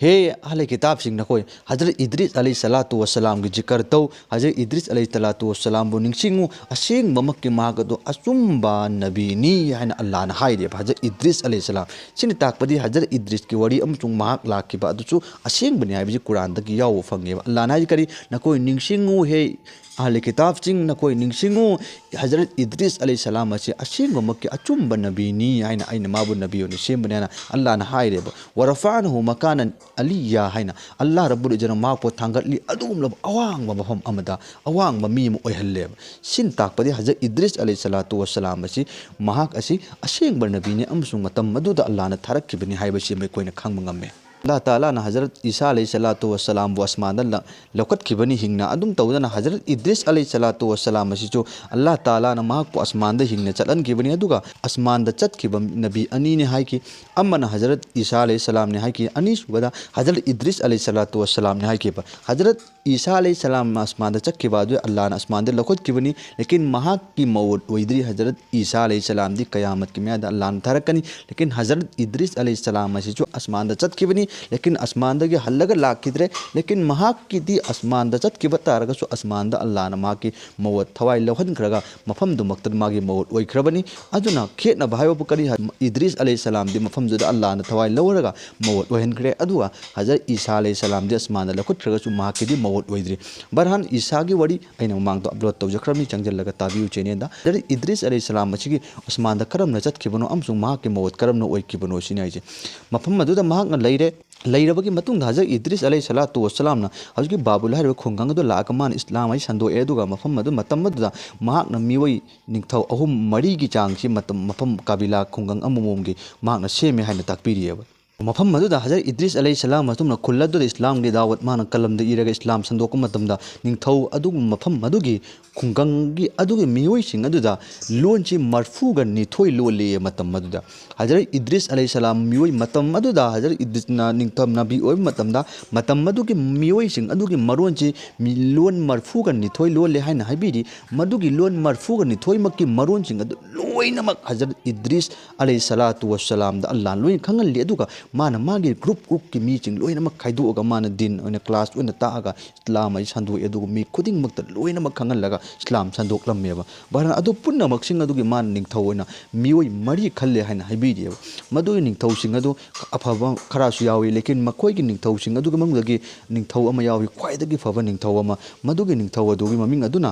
ꯍꯦ ꯑꯍꯂ ꯀꯤꯇꯥꯕꯁꯤꯡ, ꯅꯈꯣꯏ ꯍꯖꯔꯠ ꯏꯗ꯭ꯔꯤꯁ ꯑꯂꯩꯍꯤ ꯁꯂꯥꯇꯨ ꯋꯁꯁꯂꯥꯝꯒꯤ ꯖꯤꯀꯔ ꯇꯧ, ꯍꯖꯔꯠ ꯏꯗ꯭ꯔꯤꯁ ꯑꯂꯩꯍꯤ ꯁꯂꯥꯇꯨ ꯋꯁꯁꯂꯥꯝꯕꯨ ꯅꯤꯡꯁꯤꯡꯉꯨ, ꯑꯁꯦꯡꯕꯃꯛꯀꯤ ꯃꯍꯥꯛ ꯑꯗꯨ ꯑꯆꯨꯝꯕ ꯅꯕꯤꯅꯤ ꯍꯥꯏꯅ ꯑꯜꯂꯥꯍꯅ ꯍꯥꯏꯔꯤꯑꯕ꯫ ꯍꯖꯔꯠ ꯏꯗ꯭ꯔꯤꯁ ꯑꯂꯩꯍꯤ ꯁꯂꯥꯝ, ꯁꯤꯅ ꯇꯥꯛꯄꯗꯤ ꯍꯖꯔꯠ ꯏꯗ꯭ꯔꯤꯁꯀꯤ ꯋꯥꯔꯤ ꯑꯃꯁꯨꯡ ꯃꯍꯥꯛ ꯂꯥꯛꯈꯤꯕ ꯑꯗꯨꯁꯨ ꯑꯁꯦꯡꯕꯅꯤ ꯍꯥꯏꯕꯁꯤ ꯀꯨꯔꯥꯟꯗꯒꯤ ꯌꯥꯎꯕ ꯐꯪꯉꯦꯕ꯫ ꯑꯜꯂꯥꯍꯅ ꯍꯥꯏꯔꯤ ꯀꯔꯤ? "ꯅꯈꯣꯏ ꯅꯤꯡꯁꯤꯡꯉꯨ, ꯍꯦ ꯑꯍꯂ ꯀꯤꯇꯥꯕꯁꯤꯡ, ꯅꯈꯣꯏ ꯅꯤꯡꯁꯤꯡꯉꯨ, ꯍꯖꯔꯠ ꯏꯗ꯭ꯔꯤꯁ ꯑꯂꯩꯍꯤ ꯁꯂꯥꯝ ꯑꯁꯤ ꯑꯁꯦꯡꯕꯃꯛꯀꯤ ꯑꯆꯨꯝꯕ ꯅꯕꯤꯅꯤ ꯍꯥꯏꯅ, ꯑꯩꯅ ꯃꯥꯕꯨ ꯅꯕꯤ ꯑꯣꯏꯅ ꯁꯦꯝꯕꯅꯤ" ꯍꯥꯏꯅ ꯑꯜꯂꯥꯍꯅ ꯍꯥꯏꯔꯦꯕ꯫ "ꯋ ꯔꯐꯥꯅꯍꯨ ꯃꯀꯥꯅꯟ ꯑꯂꯤꯌꯥ" ꯍꯥꯏꯅ ꯑꯜꯂꯥꯍ ꯔꯕꯨꯜ ꯏꯖꯠꯅ ꯃꯍꯥꯛꯄꯨ ꯊꯥꯡꯒꯠꯂꯤ ꯑꯗꯨꯒꯨꯝꯂꯕ ꯑꯋꯥꯡꯕ ꯃꯐꯝ ꯑꯃꯗ ꯑꯋꯥꯡꯕ ꯃꯤ ꯑꯃ ꯑꯣꯏꯍꯜꯂꯦꯕ꯫ ꯁꯤꯅ ꯇꯥꯛꯄꯗꯤ ꯍꯖꯔꯠ ꯏꯗ꯭ꯔꯤꯁ ꯑꯂꯩꯍꯤ ꯁꯂꯥꯇꯨ ꯋꯁꯁꯂꯥꯝ ꯑꯁꯤ, ꯃꯍꯥꯛ ꯑꯁꯤ ꯑꯁꯦꯡꯕ ꯅꯕꯤꯅꯤ ꯑꯃꯁꯨꯡ ꯃꯇꯝ ꯑꯗꯨꯗ ꯑꯜꯂꯥꯍꯅ ꯊꯥꯔꯛꯈꯤꯕꯅꯤ ꯍꯥꯏꯕꯁꯤ ꯑꯩꯈꯣꯏꯅ ꯈꯪꯕ ꯉꯝꯃꯦ꯫ ꯑꯜꯂꯥꯍ ꯇꯥꯂꯥꯅ ꯍꯖꯔꯠ ꯏꯁꯥ ꯑꯂꯩꯍꯤ ꯁꯂꯥꯇꯨ ꯋꯁꯁꯂꯥꯝꯕꯨ ꯑꯁꯃꯥꯟꯗ ꯂ-, ꯂꯧꯈꯠꯈꯤꯕꯅꯤ ꯍꯤꯡꯅ꯫ ꯑꯗꯨꯝ ꯇꯧꯗꯅ ꯍꯖꯔꯠ ꯏꯗ꯭ꯔꯤꯁ ꯑꯂꯩꯍꯤ ꯁꯂꯥꯇꯨ ꯋꯁꯁꯂꯥꯝ ꯑꯁꯤꯁꯨ ꯑꯜꯂꯥꯍ ꯇꯥꯂꯥꯅ ꯃꯍꯥꯛꯄꯨ ꯑꯁꯃꯥꯟꯗ ꯍꯤꯡꯅ ꯆꯠꯍꯟꯈꯤꯕꯅꯤ꯫ ꯑꯗꯨꯒ ꯑꯁꯃꯥꯟꯗ ꯆꯠꯈꯤꯕ ꯅꯕꯤ ꯑꯅꯤꯅꯤ ꯍꯥꯏꯈꯤ꯫ ꯑꯃꯅ ꯍꯖꯔꯠ ꯏꯁꯥ ꯑꯂꯩꯍꯤ ꯁꯂꯥꯝꯅꯤ ꯍꯥꯏꯈꯤ, ꯑꯅꯤꯁꯨꯕꯗ ꯍꯖꯔꯠ ꯏꯗ꯭ꯔꯤꯁ ꯑꯂꯩꯍꯤ ꯁꯂꯥꯇꯨ ꯋꯁꯁꯂꯥꯝꯅꯤ ꯍꯥꯏꯈꯤꯕ꯫ ꯍꯖꯔꯠ ꯏꯁꯥ ꯑꯂꯩꯍꯤ ꯁꯂꯥꯝ ꯑꯁꯃꯥꯟꯗ ꯆꯠꯈꯤꯕ ꯑꯗꯨ ꯑꯜꯂꯥꯍꯅ ꯑꯁꯃꯥꯟꯗ ꯂꯧꯈꯠꯈꯤꯕꯅꯤ꯫ ꯂꯦꯀꯤꯟ ꯃꯍꯥꯛꯀꯤ ꯃꯧꯠ ꯑꯣꯏꯗ꯭ꯔꯤ꯫ ꯍꯖꯔꯠ ꯏꯁꯥ ꯑꯂꯩꯍꯤ ꯁꯂꯥꯝꯗꯤ ꯀꯌꯥꯃꯠꯀꯤ ꯃꯌꯥꯗ ꯑꯜꯂꯥꯍꯅ ꯊꯥꯔꯛꯀꯅꯤ꯫ ꯂꯦꯀꯤꯟ ꯍꯖꯔꯠ ꯏꯗ꯭ꯔꯤꯁ ꯑꯂꯩꯍꯤ ꯁꯂꯥꯝ ꯑꯁꯤꯁꯨ ꯑꯁꯃꯥꯟꯗ ꯆꯠꯈꯤꯕꯅꯤ꯫ ꯂꯦꯀꯤꯟ ꯑꯁꯃꯥꯟꯗꯒꯤ ꯍꯜꯂꯒ ꯂꯥꯛꯈꯤꯗ꯭ꯔꯦ꯫ ꯂꯦꯀꯤꯟ ꯃꯍꯥꯛꯀꯤꯗꯤ ꯑꯁꯃꯥꯟꯗ ꯆꯠꯈꯤꯕ ꯇꯥꯔꯒꯁꯨ ꯑꯁꯃꯥꯟꯗ ꯑꯜꯂꯥꯅ ꯃꯍꯥꯛꯀꯤ ꯃꯧꯋꯠ ꯊꯋꯥꯏ ꯂꯧꯍꯟꯈ꯭ꯔꯒ ꯃꯐꯝꯗꯨꯃꯛꯇꯗ ꯃꯥꯒꯤ ꯃꯧꯋꯠ ꯑꯣꯏꯈ꯭ꯔꯕꯅꯤ꯫ ꯑꯗꯨꯅ ꯈꯦꯠꯅꯕ ꯍꯥꯏꯕꯕꯨ ꯀꯔꯤ ꯍꯥꯏ? ꯏꯗ꯭ꯔꯤꯁ ꯑꯂꯩꯍꯤꯁꯁꯂꯥꯝꯗꯤ ꯃꯐꯝꯗꯨꯗ ꯑꯜꯂꯥꯅ ꯊꯋꯥꯏ ꯂꯧꯔꯒ ꯃꯧꯋꯠ ꯑꯣꯏꯍꯟꯈ꯭ꯔꯦ, ꯑꯗꯨꯒ ꯍꯖꯔꯠ ꯏꯁꯥ ꯑꯂꯩꯍꯤꯁꯁꯂꯥꯝꯗꯤ ꯑꯁꯃꯥꯟꯗ ꯂꯧꯈꯠꯈ꯭ꯔꯒꯁꯨ ꯃꯍꯥꯛꯀꯤꯗꯤ ꯃꯧꯋꯠ ꯑꯣꯏꯗ꯭ꯔꯤ꯫ ꯕꯍꯔꯍꯥꯜ, ꯏꯁꯥꯒꯤ ꯋꯥꯔꯤ ꯑꯩꯅ ꯃꯃꯥꯡꯗ ꯑꯞꯂꯣꯗ ꯇꯧꯖꯈ꯭ꯔꯕꯅꯤ, ꯆꯪꯁꯤꯜꯂꯒ ꯇꯥꯕꯤꯌꯨ ꯆꯦꯅꯦꯜꯗ꯫ ꯍꯖꯔꯠ ꯏꯗ꯭ꯔꯤꯁ ꯑꯂꯩꯍꯤꯁꯁꯂꯥꯝ ꯑꯁꯤꯒꯤ ꯑꯁꯃꯥꯟꯗ ꯀꯔꯝꯅ ꯆꯠꯈꯤꯕꯅꯣ ꯑꯃꯁꯨꯡ ꯃꯍꯥꯛꯀꯤ ꯃꯧꯋꯠ ꯀꯔꯝꯅ ꯑꯣꯏꯈꯤꯕꯅꯣ ꯁꯤꯅꯤ ꯍꯥꯏꯁꯦ꯫ ꯃꯐꯝ ꯑꯗꯨꯗ ꯃꯍꯥꯛꯅ ꯂꯩꯔꯦ꯫ ꯂꯩꯔꯕꯒꯤ ꯃꯇꯨꯡꯗ ꯍꯖꯔꯠ ꯏꯗ꯭ꯔꯤꯁ ꯑꯂꯩꯍꯤ ꯁꯂꯥꯇꯨ ꯋꯁꯁꯂꯥꯝꯅ ꯍꯧꯖꯤꯛꯀꯤ ꯕꯥꯕꯨꯜ ꯍꯥꯏꯔꯤꯕ ꯈꯨꯡꯒꯪ ꯑꯗꯨ ꯂꯥꯛꯑꯒ ꯃꯥꯅ ꯏꯁꯂꯥꯝ ꯑꯁꯤ ꯁꯟꯗꯣꯛꯑꯦ, ꯑꯗꯨꯒ ꯃꯐꯝ ꯑꯗꯨ, ꯃꯇꯝ ꯑꯗꯨꯗ ꯃꯍꯥꯛꯅ ꯃꯤꯑꯣꯏ ꯅꯤꯡꯊꯧ ꯑꯍꯨꯝ ꯃꯔꯤꯒꯤ ꯆꯥꯡꯁꯤ ꯃꯇꯝ, ꯃꯐꯝ ꯀꯥꯕꯤꯂꯥ ꯈꯨꯡꯒꯪ ꯑꯃꯃꯝꯒꯤ ꯃꯍꯥꯛꯅ ꯁꯦꯝꯃꯦ ꯍꯥꯏꯅ ꯇꯥꯛꯄꯤꯔꯤꯑꯕ꯫ ꯃꯐꯝ ꯑꯗꯨꯗ ꯍꯖꯔꯠ ꯏꯗ꯭ꯔꯤꯁ ꯑꯂꯩꯍꯤ ꯁꯂꯥꯝ ꯑꯗꯨꯅ ꯈꯨꯜ ꯑꯗꯨꯗ ꯏꯁꯂꯥꯝꯒꯤ ꯗꯥꯋꯠ ꯃꯥꯅ ꯀꯂꯝꯗ ꯏꯔꯒ ꯏꯁꯂꯥꯝ ꯁꯟꯗꯣꯛꯄ ꯃꯇꯝꯗ ꯅꯤꯡꯊꯧ ꯑꯗꯨꯒꯨꯝꯕ ꯃꯐꯝ ꯑꯗꯨꯒꯤ ꯈꯨꯡꯒꯪꯒꯤ ꯑꯗꯨꯒꯤ ꯃꯤꯑꯣꯏꯁꯤꯡ ꯑꯗꯨꯗ ꯂꯣꯟꯁꯤ ꯃꯔꯐꯨꯒ ꯅꯤꯊꯣꯏ ꯂꯣꯜꯂꯤ ꯃꯇꯝ ꯑꯗꯨꯗ꯫ ꯍꯖꯔꯠ ꯏꯗ꯭ꯔꯤꯁ ꯑꯂꯩꯍꯤ ꯁꯂꯥꯝ ꯃꯤꯑꯣꯏ ꯃꯇꯝ ꯑꯗꯨꯗ ꯍꯖꯔꯠ ꯏꯗ꯭ꯔꯤꯁꯅ ꯅꯤꯡꯊꯧ ꯅꯕꯤ ꯑꯣꯏꯕ ꯃꯇꯝꯗ, ꯃꯇꯝ ꯑꯗꯨꯒꯤ ꯃꯤꯑꯣꯏꯁꯤꯡ ꯑꯗꯨꯒꯤ ꯃꯔꯣꯟꯁꯤ ꯃꯤ-, ꯂꯣꯟ ꯃꯔꯐꯨꯒ ꯅꯤꯊꯣꯏ ꯂꯣꯜꯂꯦ ꯍꯥꯏꯅ ꯍꯥꯏꯕꯤꯔꯤ꯫ ꯃꯗꯨꯒꯤ ꯂꯣꯟ ꯃꯔꯐꯨꯒ ꯅꯤꯊꯣꯏꯃꯛꯀꯤ ꯃꯔꯣꯟꯁꯤꯡ ꯑꯗꯨ ꯂꯣꯏꯅꯃꯛ ꯍꯖꯔꯠ ꯏꯗ꯭ꯔꯤꯁ ꯑꯂꯩꯍꯤ ꯁꯂꯥꯇꯨ ꯋꯁꯁꯂꯥꯝꯗ ꯑꯜꯂꯥꯍꯅ ꯂꯣꯏꯅ ꯈꯪꯍꯜꯂꯤ꯫ ꯑꯗꯨꯒ ꯃꯥꯅ ꯃꯥꯒꯤ ꯒ꯭ꯔꯨꯞ ꯒ꯭ꯔꯨꯞꯀꯤ ꯃꯤꯁꯤꯡ ꯂꯣꯏꯅꯃꯛ ꯈꯥꯏꯗꯣꯛꯑꯒ ꯃꯥꯅ ꯗꯤꯟ ꯑꯣꯏꯅ ꯀ꯭ꯂꯥꯁ ꯑꯣꯏꯅ ꯇꯥꯛꯑꯒ ꯏꯁꯂꯥꯝ ꯑꯁꯤ ꯁꯟꯗꯣꯛꯑꯦ, ꯑꯗꯨꯒ ꯃꯤ ꯈꯨꯗꯤꯡꯃꯛꯇ ꯂꯣꯏꯅꯃꯛ ꯈꯪꯍꯜꯂꯒ ꯏꯁꯂꯥꯝ ꯁꯟꯗꯣꯛꯂꯝꯃꯦꯕ꯫ ꯕꯍꯔꯍꯥꯜ, ꯑꯗꯨ ꯄꯨꯝꯅꯃꯛꯁꯤꯡ ꯑꯗꯨꯒꯤ ꯃꯥꯅ ꯅꯤꯡꯊꯧ ꯑꯣꯏꯅ ꯃꯤꯑꯣꯏ ꯃꯔꯤ ꯈꯜꯂꯦ ꯍꯥꯏꯅ ꯍꯥꯏꯕꯤꯔꯤꯑꯕ꯫ ꯃꯗꯨꯒꯤ ꯅꯤꯡꯊꯧꯁꯤꯡ ꯑꯗꯨ ꯑꯐꯕ ꯈꯔꯁꯨ ꯌꯥꯎꯏ, ꯂꯦꯀꯤꯟ ꯃꯈꯣꯏꯒꯤ ꯅꯤꯡꯊꯧꯁꯤꯡ ꯑꯗꯨꯒꯤ ꯃꯅꯨꯡꯗꯒꯤ ꯅꯤꯡꯊꯧ ꯑꯃ ꯌꯥꯎꯏ, ꯈ꯭ꯋꯥꯏꯗꯒꯤ ꯐꯕ ꯅꯤꯡꯊꯧ ꯑꯃ꯫ ꯃꯗꯨꯒꯤ ꯅꯤꯡꯊꯧ ꯑꯗꯨꯒꯤ ꯃꯃꯤꯡ ꯑꯗꯨꯅ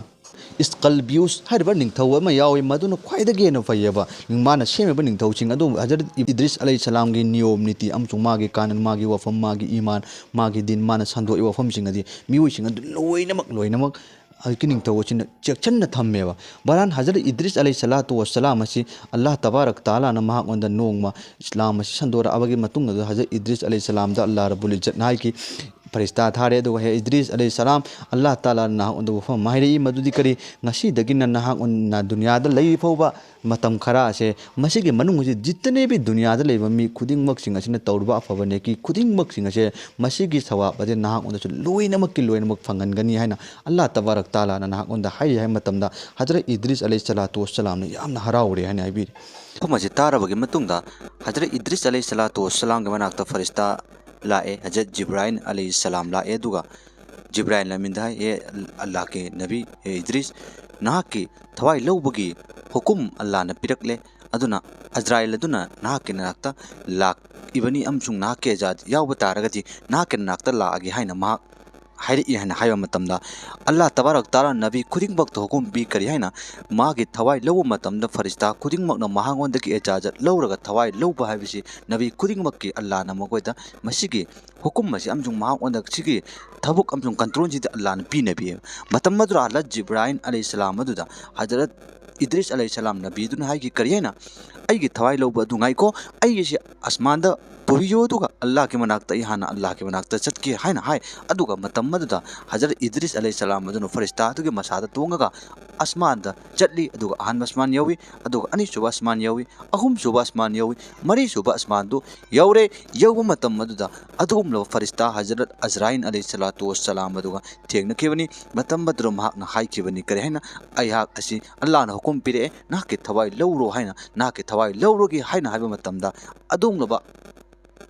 ꯏꯁꯀꯜꯕꯤꯌꯨꯁ ꯍꯥꯏꯔꯤꯕ ꯅꯤꯡꯊꯧ ꯑꯃ ꯌꯥꯎꯏ, ꯃꯗꯨꯅ ꯈ꯭ꯋꯥꯏꯗꯒꯤ ꯍꯦꯟꯅ ꯐꯩꯌꯦꯕ꯫ ꯃꯥꯅ ꯁꯦꯝꯃꯤꯕ ꯅꯤꯡꯊꯧꯁꯤꯡ ꯑꯗꯨ ꯍꯖꯔꯠ ꯏꯗ꯭ꯔꯤꯁ ꯑꯂꯩꯍꯤ ꯁꯂꯥꯝꯒꯤ ꯅꯤꯌꯣꯝ ꯅꯤꯇꯤ ꯑꯃꯁꯨꯡ ꯃꯥꯒꯤ ꯀꯥꯅꯨꯟ, ꯃꯥꯒꯤ ꯋꯥꯐꯝ, ꯃꯥꯒꯤ ꯏꯃꯥꯟ, ꯃꯥꯒꯤ ꯗꯤꯟ, ꯃꯥꯅ ꯁꯟꯗꯣꯛꯏꯕ ꯋꯥꯐꯝꯁꯤꯡ ꯑꯗꯤ ꯃꯤꯑꯣꯏꯁꯤꯡ ꯑꯗꯨ ꯂꯣꯏꯅꯃꯛ, ꯂꯣꯏꯅꯃꯛ ꯍꯧꯖꯤꯛꯀꯤ ꯅꯤꯡꯊꯧ ꯑꯁꯤꯅ ꯆꯦꯛꯁꯤꯟꯅ ꯊꯝꯃꯦꯕ꯫ ꯕꯍꯔꯍꯥꯜ, ꯍꯖꯔꯠ ꯏꯗ꯭ꯔꯤꯁ ꯑꯂꯩꯍꯤ ꯁꯂꯥꯇꯨ ꯋꯁꯁꯂꯥꯝ ꯑꯁꯤ ꯑꯜꯂꯥꯍ ꯇꯕꯥꯔꯛ ꯇꯥꯂꯥꯅ ꯃꯍꯥꯛꯉꯣꯟꯗ ꯅꯣꯡꯃ ꯏꯁꯂꯥꯝ ꯑꯁꯤ ꯁꯟꯗꯣꯔꯛꯑꯕꯒꯤ ꯃꯇꯨꯡ ꯑꯗꯨꯗ ꯍꯖꯔꯠ ꯏꯗ꯭ꯔꯤꯁ ꯑꯂꯩꯍꯤ ꯁꯂꯥꯝꯗ ꯑꯜꯂꯥꯍ ꯔꯕꯨꯜ ꯏꯖꯠꯅ ꯍꯥꯏꯈꯤ, ꯐꯔꯤꯁꯇꯥ ꯊꯥꯔꯦ, ꯑꯗꯨꯒ "ꯍꯦ ꯏꯗ꯭ꯔꯤꯁ ꯑꯂꯩꯍꯤ ꯁꯂꯥꯝ, ꯑꯜꯂꯥꯍ ꯇꯥꯂꯥꯅ ꯅꯍꯥꯛꯉꯣꯟꯗ ꯋꯥꯐꯝ ꯑꯃ ꯍꯥꯏꯔꯛꯏ, ꯃꯗꯨꯗꯤ ꯀꯔꯤ? ꯉꯁꯤꯗꯒꯤꯅ ꯅꯍꯥꯛꯉꯣꯟꯅ ꯗꯨꯅꯤꯌꯥꯗ ꯂꯩꯔꯤ ꯐꯥꯎꯕ ꯃꯇꯝ ꯈꯔ ꯑꯁꯦ, ꯃꯁꯤꯒꯤ ꯃꯅꯨꯡ ꯑꯁꯤ ꯖꯤꯇꯅꯦ ꯚꯤ ꯗꯨꯅꯤꯌꯥꯗ ꯂꯩꯕ ꯃꯤ ꯈꯨꯗꯤꯡꯃꯛꯁꯤꯡ ꯑꯁꯤꯅ ꯇꯧꯔꯤꯕ ꯑꯐꯕ ꯅꯦꯀꯤ ꯈꯨꯗꯤꯡꯃꯛꯁꯤꯡ ꯑꯁꯦ, ꯃꯁꯤꯒꯤ ꯁꯋꯥꯕ ꯑꯁꯦ ꯅꯍꯥꯛꯉꯣꯟꯗꯁꯨ ꯂꯣꯏꯅꯃꯛꯀꯤ ꯂꯣꯏꯅꯃꯛ ꯐꯪꯍꯟꯒꯅꯤ" ꯍꯥꯏꯅ ꯑꯜꯂꯥꯍ ꯇꯕꯥꯔꯛ ꯇꯥꯂꯥꯅ ꯅꯍꯥꯛꯉꯣꯟꯗ ꯍꯥꯏꯔꯤ ꯍꯥꯏꯕ ꯃꯇꯝꯗ ꯍꯖꯔꯠ ꯏꯗ꯭ꯔꯤꯁ ꯑꯂꯩꯍꯤ ꯁꯂꯥꯇꯨ ꯋꯁꯁꯂꯥꯝꯅ ꯌꯥꯝꯅ ꯍꯔꯥꯎꯔꯦ ꯍꯥꯏꯅ ꯍꯥꯏꯕꯤꯔꯤ꯫ ꯋꯥꯐꯝ ꯑꯁꯤ ꯇꯥꯔꯕꯒꯤ ꯃꯇꯨꯡꯗ ꯍꯖꯔꯠ ꯏꯗ꯭ꯔꯤꯁ ꯑꯂꯩꯍꯤ ꯁꯂꯥꯇꯨ ꯋꯁꯁꯂꯥꯝꯒꯤ ꯃꯅꯥꯛꯇ ꯐꯔꯤꯁꯇꯥ ꯂꯥꯛꯑꯦ, ꯍꯖꯔꯠ ꯖꯤꯕ꯭ꯔꯥꯏꯜ ꯑꯂꯩꯍꯤꯁꯁꯂꯥꯝ ꯂꯥꯛꯑꯦ꯫ ꯑꯗꯨꯒ ꯖꯤꯕ꯭ꯔꯥꯏꯜ ꯑꯃꯤꯟꯗ ꯍꯥꯏ, "ꯑꯦ ꯑꯜꯂꯥꯍꯒꯤ ꯅꯕꯤ, ꯑꯦ ꯏꯗ꯭ꯔꯤꯁ, ꯅꯍꯥꯛꯀꯤ ꯊꯋꯥꯏ ꯂꯧꯕꯒꯤ ꯍꯨꯀꯨꯝ ꯑꯜꯂꯥꯍꯅ ꯄꯤꯔꯛꯂꯦ꯫ ꯑꯗꯨꯅ ꯑꯖꯔꯥꯏꯜ ꯑꯗꯨꯅ ꯅꯍꯥꯛꯀꯤ ꯅꯅꯥꯛꯇ ꯂꯥꯛꯏꯕꯅꯤ ꯑꯃꯁꯨꯡ ꯅꯍꯥꯛꯀꯤ ꯑꯖꯥꯗ ꯌꯥꯎꯕ ꯇꯥꯔꯒꯗꯤ ꯅꯍꯥꯛꯀꯤ ꯅꯅꯥꯛꯇ ꯂꯥꯛꯑꯒꯦ" ꯍꯥꯏꯅ ꯃꯍꯥꯛ ꯍꯥꯏꯔꯛꯏ ꯍꯥꯏꯅ ꯍꯥꯏꯕ ꯃꯇꯝꯗ, ꯑꯜꯂꯥꯍ ꯇꯕꯥꯔꯛ ꯇꯥꯂꯥ ꯅꯕꯤ ꯈꯨꯗꯤꯡꯃꯛꯇ ꯍꯨꯀꯨꯝ ꯄꯤ꯫ ꯀꯔꯤ ꯍꯥꯏꯅ? ꯃꯥꯒꯤ ꯊꯋꯥꯏ ꯂꯧꯕ ꯃꯇꯝꯗ ꯐꯔꯤꯁꯇꯥ ꯈꯨꯗꯤꯡꯃꯛꯅ ꯃꯍꯥꯛꯉꯣꯟꯗꯒꯤ ꯏꯖꯥꯖꯠ ꯂꯧꯔꯒ ꯊꯋꯥꯏ ꯂꯧꯕ ꯍꯥꯏꯕꯁꯤ ꯅꯕꯤ ꯈꯨꯗꯤꯡꯃꯛꯀꯤ ꯑꯜꯂꯥꯍꯅ ꯃꯈꯣꯏꯗ ꯃꯁꯤꯒꯤ ꯍꯨꯀꯨꯝ ꯑꯁꯤ ꯑꯃꯁꯨꯡ ꯃꯍꯥꯛꯉꯣꯟꯗ ꯁꯤꯒꯤ ꯊꯕꯛ ꯑꯃꯁꯨꯡ ꯀꯟꯇ꯭ꯔꯣꯜꯁꯤꯗꯤ ꯑꯜꯂꯥꯍꯅ ꯄꯤꯅꯕꯤ꯫ ꯃꯇꯝ ꯑꯗꯨꯗ ꯍꯖꯔꯠ ꯖꯤꯕ꯭ꯔꯥꯏꯜ ꯑꯂꯩꯍꯤꯁꯁꯂꯥꯝ ꯑꯗꯨꯗ ꯍꯖꯔꯠ ꯏꯗ꯭ꯔꯤꯁ ꯑꯂꯩꯍꯤꯁꯁꯂꯥꯝ ꯅꯕꯤꯗꯨꯅ ꯍꯥꯏꯈꯤ, "ꯀꯔꯤ ꯍꯥꯏꯅ? ꯑꯩꯒꯤ ꯊꯋꯥꯏ ꯂꯧꯕ ꯑꯗꯨ ꯉꯥꯏꯈꯣ, ꯑꯩꯒꯤꯁꯤ ꯑꯁꯃꯥꯟꯗ ꯄꯨꯕꯤꯌꯨ, ꯑꯗꯨꯒ ꯑꯜꯂꯥꯍꯒꯤ ꯃꯅꯥꯛꯇ ꯑꯩ ꯍꯥꯟꯅ ꯑꯜꯂꯥꯍꯒꯤ ꯃꯅꯥꯛꯇ ꯆꯠꯀꯦ" ꯍꯥꯏꯅ ꯍꯥꯏ꯫ ꯑꯗꯨꯒ ꯃꯇꯝ ꯑꯗꯨꯗ ꯍꯖꯔꯠ ꯏꯗ꯭ꯔꯤꯁ ꯑꯂꯩꯍꯤꯁꯁꯂꯥꯝ ꯑꯗꯨꯅ ꯐꯔꯤꯁꯇꯥ ꯑꯗꯨꯒꯤ ꯃꯁꯥꯗ ꯇꯣꯡꯉꯒ ꯑꯁꯃꯥꯟꯗ ꯆꯠꯂꯤ꯫ ꯑꯗꯨꯒ ꯑꯍꯥꯟꯕ ꯑꯁꯃꯥꯟ ꯌꯧꯏ, ꯑꯗꯨꯒ ꯑꯅꯤꯁꯨꯕ ꯑꯁꯃꯥꯟ ꯌꯧꯏ, ꯑꯍꯨꯝꯁꯨꯕ ꯑꯁꯃꯥꯟ ꯌꯧꯏ, ꯃꯔꯤꯁꯨꯕ ꯑꯁꯃꯥꯟꯗꯨ ꯌꯧꯔꯦ꯫ ꯌꯧꯕ ꯃꯇꯝ ꯑꯗꯨꯗ ꯑꯗꯨꯒꯨꯝꯂꯕ ꯐꯔꯤꯁꯇꯥ ꯍꯖꯔꯠ ꯑꯖꯔꯥꯏꯜ ꯑꯂꯩꯍꯤꯁꯁꯂꯥꯇꯨ ꯋꯥꯁꯁꯂꯥꯝ ꯑꯗꯨꯒ ꯊꯦꯡꯅꯈꯤꯕꯅꯤ꯫ ꯃꯇꯝ ꯑꯗꯨꯗ ꯃꯍꯥꯛꯅ ꯍꯥꯏꯈꯤꯕꯅꯤ, "ꯀꯔꯤ ꯍꯥꯏꯅ? ꯑꯩꯍꯥꯛ ꯑꯁꯤ ꯑꯜꯂꯥꯍꯅ ꯍꯨꯀꯨꯝ ꯄꯤꯔꯛꯑꯦ, ꯅꯍꯥꯛꯀꯤ ꯊꯋꯥꯏ ꯂꯧꯔꯣ ꯍꯥꯏꯅ, ꯅꯍꯥꯛꯀꯤ ꯊꯋꯥꯏ ꯂꯧꯔꯒꯦ" ꯍꯥꯏꯅ ꯍꯥꯏꯕ ꯃꯇꯝꯗ, ꯑꯗꯨꯒꯨꯝꯂꯕ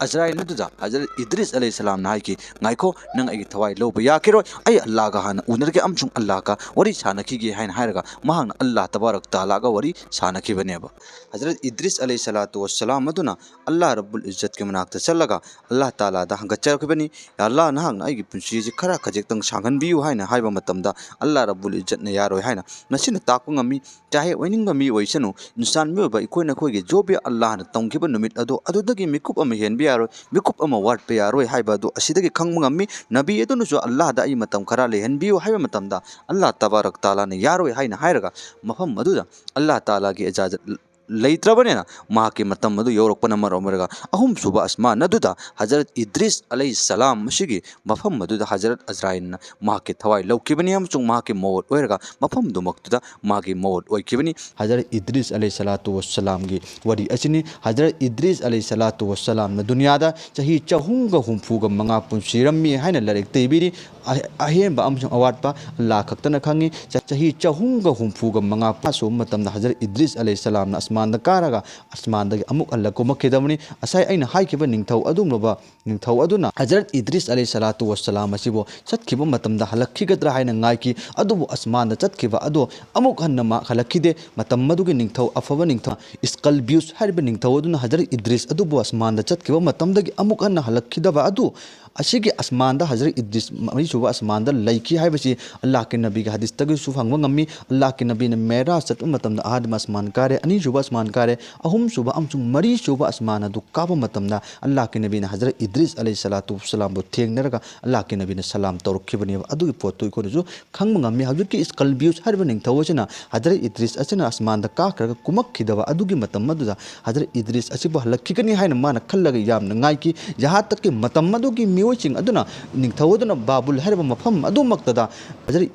ꯑꯖꯔꯥꯏꯜ ꯑꯗꯨꯗ ꯍꯖꯔꯠ ꯏꯗ꯭ꯔꯤꯁ ꯑꯂꯩꯍꯤꯁꯁꯂꯥꯝꯅ ꯍꯥꯏꯈꯤ, "ꯉꯥꯏꯈꯣ, ꯅꯪ ꯑꯩꯒꯤ ꯊꯋꯥꯏ ꯂꯧꯕ ꯌꯥꯈꯤꯔꯣꯏ, ꯑꯩ ꯑꯜꯂꯥꯍꯒ ꯍꯥꯟꯅ ꯎꯅꯔꯒꯦ ꯑꯃꯁꯨꯡ ꯑꯜꯂꯥꯍꯒ ꯋꯥꯔꯤ ꯁꯥꯟꯅꯈꯤꯒꯦ" ꯍꯥꯏꯅ ꯍꯥꯏꯔꯒ ꯃꯍꯥꯛꯅ ꯑꯜꯂꯥꯍ ꯇꯕꯥꯔꯛ ꯇꯥꯂꯥꯒ ꯋꯥꯔꯤ ꯁꯥꯟꯅꯈꯤꯕꯅꯦꯕ꯫ ꯍꯖꯔꯠ ꯏꯗ꯭ꯔꯤꯁ ꯑꯂꯩꯍꯤꯁꯁꯂꯥꯇꯨ ꯋꯥꯁꯁꯂꯥꯝ ꯑꯗꯨꯅ ꯑꯜꯂꯥꯍ ꯔꯕꯨꯜ ꯏꯖꯠꯀꯤ ꯃꯅꯥꯛꯇ ꯆꯠꯂꯒ ꯑꯜꯂꯥꯍ ꯇꯥꯂꯥꯗ ꯍꯪꯒꯠꯆꯔꯛꯈꯤꯕꯅꯤ, "ꯌꯥ ꯑꯜꯂꯥꯍ, ꯅꯍꯥꯛꯅ ꯑꯩꯒꯤ ꯄꯨꯟꯁꯤꯁꯤ ꯈꯔ ꯈꯖꯤꯛꯇꯪ ꯁꯥꯡꯍꯟꯕꯤꯌꯨ" ꯍꯥꯏꯅ ꯍꯥꯏꯕ ꯃꯇꯝꯗ, ꯑꯜꯂꯥꯍ ꯔꯕꯨꯜ ꯏꯖꯠꯅ ꯌꯥꯔꯣꯏ ꯍꯥꯏꯅ꯫ ꯃꯁꯤꯅ ꯇꯥꯛꯄ ꯉꯝꯃꯤ, ꯆꯥꯍꯦ ꯑꯣꯏꯅꯤꯡꯕ ꯃꯤ ꯑꯣꯏꯁꯅꯨ, ꯏꯟꯁꯥꯟ ꯃꯤꯑꯣꯏꯕ ꯑꯩꯈꯣꯏ ꯅꯈꯣꯏꯒꯤ ꯖꯣ ꯚꯤ ꯑꯜꯂꯥꯍꯅ ꯇꯝꯈꯤꯕ ꯅꯨꯃꯤꯠ ꯑꯗꯣ ꯑꯗꯨꯗꯒꯤ ꯃꯤꯀꯨꯞ ꯑꯃ ꯍꯦꯟꯕ ꯌꯥꯔꯣꯏ, ꯃꯤꯀꯨꯞ ꯑꯃ ꯋꯥꯠꯄ ꯌꯥꯔꯣꯏ ꯍꯥꯏꯕ ꯑꯗꯨ ꯑꯁꯤꯗꯒꯤ ꯈꯪꯕ ꯉꯝꯃꯤ꯫ ꯅꯕꯤ ꯑꯗꯨꯅꯁꯨ ꯑꯜꯂꯥꯍꯗ "ꯑꯩ ꯃꯇꯝ ꯈꯔ ꯂꯩꯍꯟꯕꯤꯌꯨ" ꯍꯥꯏꯕ ꯃꯇꯝꯗ, ꯑꯜꯂꯥꯍ ꯇꯕꯥꯔꯛ ꯇꯥꯂꯥꯅ ꯌꯥꯔꯣꯏ ꯍꯥꯏꯅ ꯍꯥꯏꯔꯒ ꯃꯐꯝ ꯑꯗꯨꯗ ꯑꯜꯂꯥꯍ ꯇꯥꯂꯥꯒꯤ ꯏꯖꯥꯖꯠ ꯂꯩꯇ꯭ꯔꯕꯅꯤꯅ ꯃꯍꯥꯛꯀꯤ ꯃꯇꯝ ꯑꯗꯨ ꯌꯧꯔꯛꯄꯅ ꯃꯔꯝ ꯑꯣꯏꯔꯒ ꯑꯍꯨꯝꯁꯨꯕ ꯑꯁꯃꯥꯟ ꯑꯗꯨꯗ ꯍꯖꯔꯠ ꯏꯗ꯭ꯔꯤꯁ ꯑꯂꯩꯍꯤꯁꯁꯂꯥꯝ ꯑꯁꯤꯒꯤ ꯃꯐꯝ ꯑꯗꯨꯗ ꯍꯖꯔꯠ ꯑꯖꯔꯥꯏꯜꯅ ꯃꯍꯥꯛꯀꯤ ꯊꯋꯥꯏ ꯂꯧꯈꯤꯕꯅꯤ ꯑꯃꯁꯨꯡ ꯃꯍꯥꯛꯀꯤ ꯃꯣꯠ ꯑꯣꯏꯔꯒ ꯃꯐꯝꯗꯨꯃꯛꯇꯨꯗ ꯃꯥꯒꯤ ꯃꯣꯠ ꯑꯣꯏꯈꯤꯕꯅꯤ꯫ ꯍꯖꯔꯠ ꯏꯗ꯭ꯔꯤꯁ ꯑꯂꯩꯍꯤꯁꯁꯂꯥꯇꯨ ꯋꯥꯁꯁꯂꯥꯝꯒꯤ ꯋꯥꯔꯤ ꯑꯁꯤꯅꯤ꯫ ꯍꯖꯔꯠ ꯏꯗ꯭ꯔꯤꯁ ꯑꯂꯩꯍꯤꯁꯁꯂꯥꯇꯨ ꯋꯥꯁꯁꯂꯥꯝꯅ ꯗꯨꯅꯤꯌꯥꯗ ꯆꯍꯤ ꯆꯍꯨꯝꯒ ꯍꯨꯝꯐꯨꯒ ꯃꯉꯥ ꯄꯨꯟꯁꯤꯔꯝꯃꯤ ꯍꯥꯏꯅ ꯂꯥꯏꯔꯤꯛꯇ ꯏꯕꯤꯔꯤ꯫ ꯑ-, ꯑꯍꯦꯟꯕ ꯑꯃꯁꯨꯡ ꯑꯋꯥꯠꯄ ꯑꯜꯂꯥꯍ ꯈꯛꯇꯅ ꯈꯪꯉꯤ꯫ ꯆ-, ꯆꯍꯤ ꯆꯍꯨꯝꯒ ꯍꯨꯝꯐꯨꯒ ꯃꯉꯥ ꯄꯥꯁꯨꯕ ꯃꯇꯝꯗ ꯍꯖꯔꯠ ꯏꯗ꯭ꯔꯤꯁ ꯑꯂꯩꯍꯤꯁꯁꯂꯥꯝꯅ ꯑꯁꯃꯥꯟ ꯑꯁꯃꯥꯟꯗ ꯀꯥꯔꯒ ꯑꯁꯃꯥꯟꯗꯒꯤ ꯑꯃꯨꯛ ꯍꯜꯂ ꯀꯨꯝꯃꯛꯈꯤꯗꯕꯅꯤ꯫ ꯉꯁꯥꯏ ꯑꯩꯅ ꯍꯥꯏꯈꯤꯕ ꯅꯤꯡꯊꯧ ꯑꯗꯨꯒꯨꯝꯂꯕ ꯅꯤꯡꯊꯧ ꯑꯗꯨꯅ ꯍꯖꯔꯠ ꯏꯗ꯭ꯔꯤꯁ ꯑꯂꯩꯍꯤ ꯁꯂꯥꯇꯨ ꯋꯁꯁꯂꯥꯝ ꯑꯁꯤꯕꯨ ꯆꯠꯈꯤꯕ ꯃꯇꯝꯗ ꯍꯜꯂꯛꯈꯤꯒꯗ꯭ꯔꯥ ꯍꯥꯏꯅ ꯉꯥꯏꯈꯤ꯫ ꯑꯗꯨꯕꯨ ꯑꯁꯃꯥꯟꯗ ꯆꯠꯈꯤꯕ ꯑꯗꯣ ꯑꯃꯨꯛ ꯍꯟꯅ ꯃꯥ ꯍꯜꯂꯛꯈꯤꯗꯦ꯫ ꯃꯇꯝ ꯑꯗꯨꯒꯤ ꯅꯤꯡꯊꯧ, ꯑꯐꯕ ꯅꯤꯡꯊꯧ ꯏꯁꯀꯜꯕꯤꯌꯨꯁ ꯍꯥꯏꯔꯤꯕ ꯅꯤꯡꯊꯧ ꯑꯗꯨꯅ ꯍꯖꯔꯠ ꯏꯗ꯭ꯔꯤꯁ ꯑꯗꯨꯕꯨ ꯑꯁꯃꯥꯟꯗ ꯆꯠꯈꯤꯕ ꯃꯇꯝꯗꯒꯤ ꯑꯃꯨꯛ ꯍꯟꯅ ꯍꯜꯂꯛꯈꯤꯗꯕ ꯑꯗꯨ, ꯑꯁꯤꯒꯤ ꯑꯁꯃꯥꯟꯗ ꯍꯖꯔꯠ ꯏꯗ꯭ꯔꯤꯁ ꯃꯔꯤꯁꯨꯕ ꯑꯁꯃꯥꯟꯗ ꯂꯩꯈꯤ ꯍꯥꯏꯕꯁꯤ ꯑꯜꯂꯥꯍꯀꯤ ꯅꯕꯤꯒꯤ ꯍꯗꯤꯁꯇꯒꯤꯁꯨ ꯐꯪꯕ ꯉꯝꯃꯤ꯫ ꯑꯜꯂꯥꯍꯀꯤ ꯅꯕꯤꯅ ꯃꯦꯔꯥꯖ ꯆꯠꯄ ꯃꯇꯝꯗ ꯑꯍꯥꯟꯕ ꯑꯁꯃꯥꯟ ꯀꯥꯔꯦ, ꯑꯅꯤꯁꯨꯕ ꯑꯁꯃꯥꯟ ꯀꯥꯔꯦ, ꯑꯍꯨꯝꯁꯨꯕ ꯑꯃꯁꯨꯡ ꯃꯔꯤꯁꯨꯕ ꯑꯁꯃꯥꯟ ꯑꯗꯨ ꯀꯥꯕ ꯃꯇꯝꯗ ꯑꯜꯂꯥꯍꯀꯤ ꯅꯕꯤꯅ ꯍꯖꯔꯠ ꯏꯗ꯭ꯔꯤꯁ ꯑꯂꯩꯍꯤ ꯁꯂꯥꯇꯨ ꯋꯁꯁꯂꯥꯝꯕꯨ ꯊꯦꯡꯅꯔꯒ ꯑꯜꯂꯥꯍꯀꯤ ꯅꯕꯤꯅ ꯁꯂꯥꯝ ꯇꯧꯔꯛꯈꯤꯕꯅꯦꯕ꯫ ꯑꯗꯨꯒꯤ ꯄꯣꯠꯇꯨ ꯑꯩꯈꯣꯏꯅꯁꯨ ꯈꯪꯕ ꯉꯝꯃꯤ꯫ ꯍꯧꯖꯤꯛꯀꯤ ꯏꯁꯀꯜꯕꯤꯌꯨꯁ ꯍꯥꯏꯔꯤꯕ ꯅꯤꯡꯊꯧ ꯑꯁꯤꯅ ꯍꯖꯔꯠ ꯏꯗ꯭ꯔꯤꯁ ꯑꯁꯤꯅ ꯑꯁꯃꯥꯟꯗ ꯀꯥꯈ꯭ꯔꯒ ꯀꯨꯝꯃꯛꯈꯤꯗꯕ ꯑꯗꯨꯒꯤ ꯃꯇꯝ ꯑꯗꯨꯗ ꯍꯖꯔꯠ ꯏꯗ꯭ꯔꯤꯁ ꯑꯁꯤꯕꯨ ꯍꯜꯂꯛꯈꯤꯒꯅꯤ ꯍꯥꯏꯅ ꯃꯥꯅ ꯈꯜꯂꯒ ꯌꯥꯝꯅ ꯉꯥꯏꯈꯤ꯫ ꯌꯍꯥ ꯇꯛꯀꯤ ꯃꯇꯝ ꯑꯗꯨꯒꯤ ꯃꯤꯑꯣꯏꯁꯤꯡ ꯑꯗꯨꯅ ꯅꯤꯡꯊꯧ ꯑꯗꯨꯅ ꯕꯥꯕꯨꯜ ꯍꯥꯏꯔꯤꯕ ꯃꯐꯝ ꯑꯗꯨꯃꯛꯇꯗ ꯍꯖꯔꯠ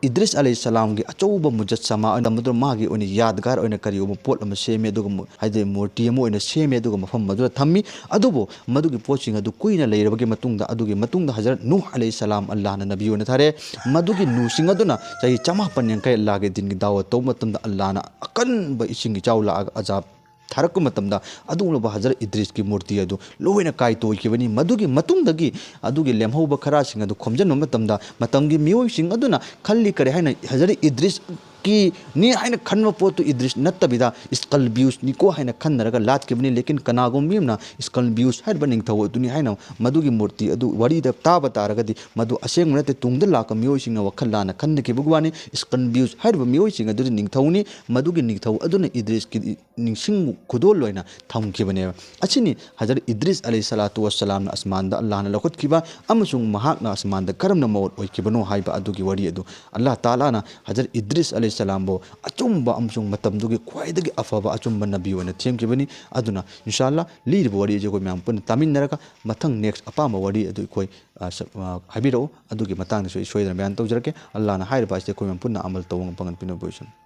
ꯏꯗ꯭ꯔꯤꯁ ꯑꯂꯩꯍꯤ ꯁꯂꯥꯝꯒꯤ ꯑꯆꯧꯕ ꯃꯨꯖꯠꯁꯃꯥ ꯑꯣꯏꯅ, ꯃꯗꯨ ꯃꯥꯒꯤ ꯑꯣꯏꯅ ꯌꯥꯗꯒꯥꯔ ꯑꯣꯏꯅ ꯀꯔꯤꯒꯨꯝꯕ ꯄꯣꯠ ꯑꯃ ꯁꯦꯝꯃꯤ, ꯑꯗꯨꯒ ꯃꯨ-, ꯍꯥꯏꯗꯤ ꯃꯨꯔꯇꯤ ꯑꯃ ꯑꯣꯏꯅ ꯁꯦꯝꯃꯤ, ꯑꯗꯨꯒ ꯃꯐꯝ ꯑꯗꯨꯗ ꯊꯝꯃꯤ꯫ ꯑꯗꯨꯕꯨ ꯃꯗꯨꯒꯤ ꯄꯣꯠꯁꯤꯡ ꯑꯗꯨ ꯀꯨꯏꯅ ꯂꯩꯔꯕꯒꯤ ꯃꯇꯨꯡꯗ, ꯑꯗꯨꯒꯤ ꯃꯇꯨꯡꯗ ꯍꯖꯔꯠ ꯅꯨꯍ ꯑꯂꯩꯍꯤ ꯁꯂꯥꯝ ꯑꯜꯂꯥꯍꯅ ꯅꯕꯤ ꯑꯣꯏꯅ ꯊꯥꯔꯛꯑꯦ꯫ ꯃꯗꯨꯒꯤ ꯅꯨꯍꯁꯤꯡ ꯑꯗꯨꯅ ꯆꯍꯤ ꯆꯃꯥꯄꯟ ꯌꯥꯡꯈꯩ ꯑꯜꯂꯥꯍꯒꯤ ꯗꯤꯟꯒꯤ ꯗꯥꯋꯠ ꯇꯧꯕ ꯃꯇꯝꯗ ꯑꯜꯂꯥꯍꯅ ꯑꯀꯟꯕ ꯏꯁꯤꯡ ꯏꯆꯥꯎ ꯂꯥꯛꯑꯒ ꯑꯖꯥꯕ ꯊꯥꯔꯛꯄ ꯃꯇꯝꯗ ꯑꯗꯨꯒꯨꯝꯂꯕ ꯍꯖꯔꯠ ꯏꯗ꯭ꯔꯤꯁꯀꯤ ꯃꯨꯔꯇꯤ ꯑꯗꯨ ꯂꯣꯏꯅ ꯀꯥꯏꯇꯣꯛꯈꯤꯕꯅꯤ꯫ ꯃꯗꯨꯒꯤ ꯃꯇꯨꯡꯗꯒꯤ ꯑꯗꯨꯒꯤ ꯂꯦꯝꯍꯧꯕ ꯈꯔꯁꯤꯡ ꯑꯗꯨ ꯈꯣꯝꯖꯤꯟꯕ ꯃꯇꯝꯗ ꯃꯇꯝꯒꯤ ꯃꯤꯑꯣꯏꯁꯤꯡ ꯑꯗꯨꯅ ꯈꯜꯂꯤ ꯀꯔꯤ ꯍꯥꯏꯅ ꯍꯖꯔꯠ ꯏꯗ꯭ꯔꯤꯁꯀꯤꯅꯤ ꯍꯥꯏꯅ ꯈꯟꯕ ꯄꯣꯠꯇꯨ ꯏꯗ꯭ꯔꯤꯁ ꯅꯠꯇꯕꯤꯗ ꯏꯁꯀꯜꯕꯤꯌꯨꯁꯅꯤꯀꯣ ꯍꯥꯏꯅ ꯈꯟꯅꯔꯒ ꯂꯥꯠꯈꯤꯕꯅꯤ꯫ ꯂꯦꯀꯤꯟ ꯀꯅꯥꯒꯨꯝꯕ ꯑꯃꯅ ꯏꯁꯀꯜꯕꯤꯌꯨꯁ ꯍꯥꯏꯔꯤꯕ ꯅꯤꯡꯊꯧ ꯑꯗꯨꯅꯤ ꯍꯥꯏꯅ ꯃꯗꯨꯒꯤ ꯃꯨꯔꯇꯤ ꯑꯗꯨ ꯋꯥꯔꯤꯗ ꯇꯥꯕ ꯇꯥꯔꯒꯗꯤ ꯃꯗꯨ ꯑꯁꯦꯡꯕ ꯅꯠꯇꯦ꯫ ꯇꯨꯡꯗ ꯂꯥꯛꯄ ꯃꯤꯑꯣꯏꯁꯤꯡꯅ ꯋꯥꯈꯜ ꯂꯥꯟꯅ ꯈꯟꯅꯈꯤꯕꯒꯤ ꯋꯥꯅꯤ꯫ ꯏꯁꯀꯜꯕꯤꯌꯨꯁ ꯍꯥꯏꯔꯤꯕ ꯃꯤꯑꯣꯏꯁꯤꯡ ꯑꯗꯨꯗꯤ ꯅꯤꯡꯊꯧꯅꯤ꯫ ꯃꯗꯨꯒꯤ ꯅꯤꯡꯊꯧ ꯑꯗꯨꯅ ꯏꯗ꯭ꯔꯤꯁꯀꯤ ꯅꯤꯡꯁꯤꯡ ꯈꯨꯗꯣꯜ ꯑꯣꯏꯅ ꯊꯝꯈꯤꯕꯅꯦꯕ꯫ ꯑꯁꯤꯅꯤ ꯍꯖꯔꯠ ꯏꯗ꯭ꯔꯤꯁ ꯑꯂꯩꯍꯤ ꯁꯂꯥꯇꯨ ꯋꯁꯁꯂꯥꯝꯅ ꯑꯁꯃꯥꯟꯗ ꯑꯜꯂꯥꯍꯅ ꯂꯧꯈꯠꯈꯤꯕ ꯑꯃꯁꯨꯡ ꯃꯍꯥꯛꯅ ꯑꯁꯃꯥꯟꯗ ꯀꯔꯝꯅ ꯃꯧꯠ ꯑꯣꯏꯈꯤꯕꯅꯣ ꯍꯥꯏꯕ ꯑꯗꯨꯒꯤ ꯋꯥꯔꯤ ꯑꯗꯨ꯫ ꯑꯜꯂꯥꯍ ꯇꯥꯂꯥꯅ ꯍꯖꯔꯠ ꯏꯗ꯭ꯔꯤꯁ ꯑꯂꯩꯍꯤ ꯁꯂꯥꯝꯕꯨ ꯑꯆꯨꯝꯕ ꯑꯃꯁꯨꯡ ꯃꯇꯝꯗꯨꯒꯤ ꯈ꯭ꯋꯥꯏꯗꯒꯤ ꯑꯐꯕ ꯑꯆꯨꯝꯕ ꯅꯕꯤ ꯑꯣꯏꯅ ꯊꯦꯝꯈꯤꯕꯅꯤ꯫ ꯑꯗꯨꯅ ꯏꯟꯁꯥ ꯑꯜꯂꯥꯍ ꯂꯤꯔꯤꯕ ꯋꯥꯔꯤ ꯑꯁꯤ ꯑꯩꯈꯣꯏ ꯃꯌꯥꯝ ꯄꯨꯟꯅ ꯇꯥꯃꯤꯟꯅꯔꯒ ꯃꯊꯪ next ꯑꯄꯥꯝꯕ ꯋꯥꯔꯤ ꯑꯗꯨ ꯑꯩꯈꯣꯏ, ꯑ, ꯁ-, ꯑ, ꯍꯥꯏꯕꯤꯔꯛꯎ꯫ ꯑꯗꯨꯒꯤ ꯃꯇꯥꯡꯗꯁꯨ ꯑꯩ ꯁꯣꯏꯗꯅ ꯕꯌꯥꯟ ꯇꯧꯖꯔꯛꯀꯦ꯫ ꯑꯜꯂꯥꯍꯅ ꯍꯥꯏꯔꯤꯕ ꯑꯁꯤꯗ ꯑꯩꯈꯣꯏ ꯃꯌꯥꯝ ꯄꯨꯟꯅ ꯑꯃꯜ ꯇꯧꯕ ꯉꯝꯕ ꯄꯥꯡꯒꯜ ꯄꯤꯅꯕ ꯑꯣꯏꯁꯅꯨ꯫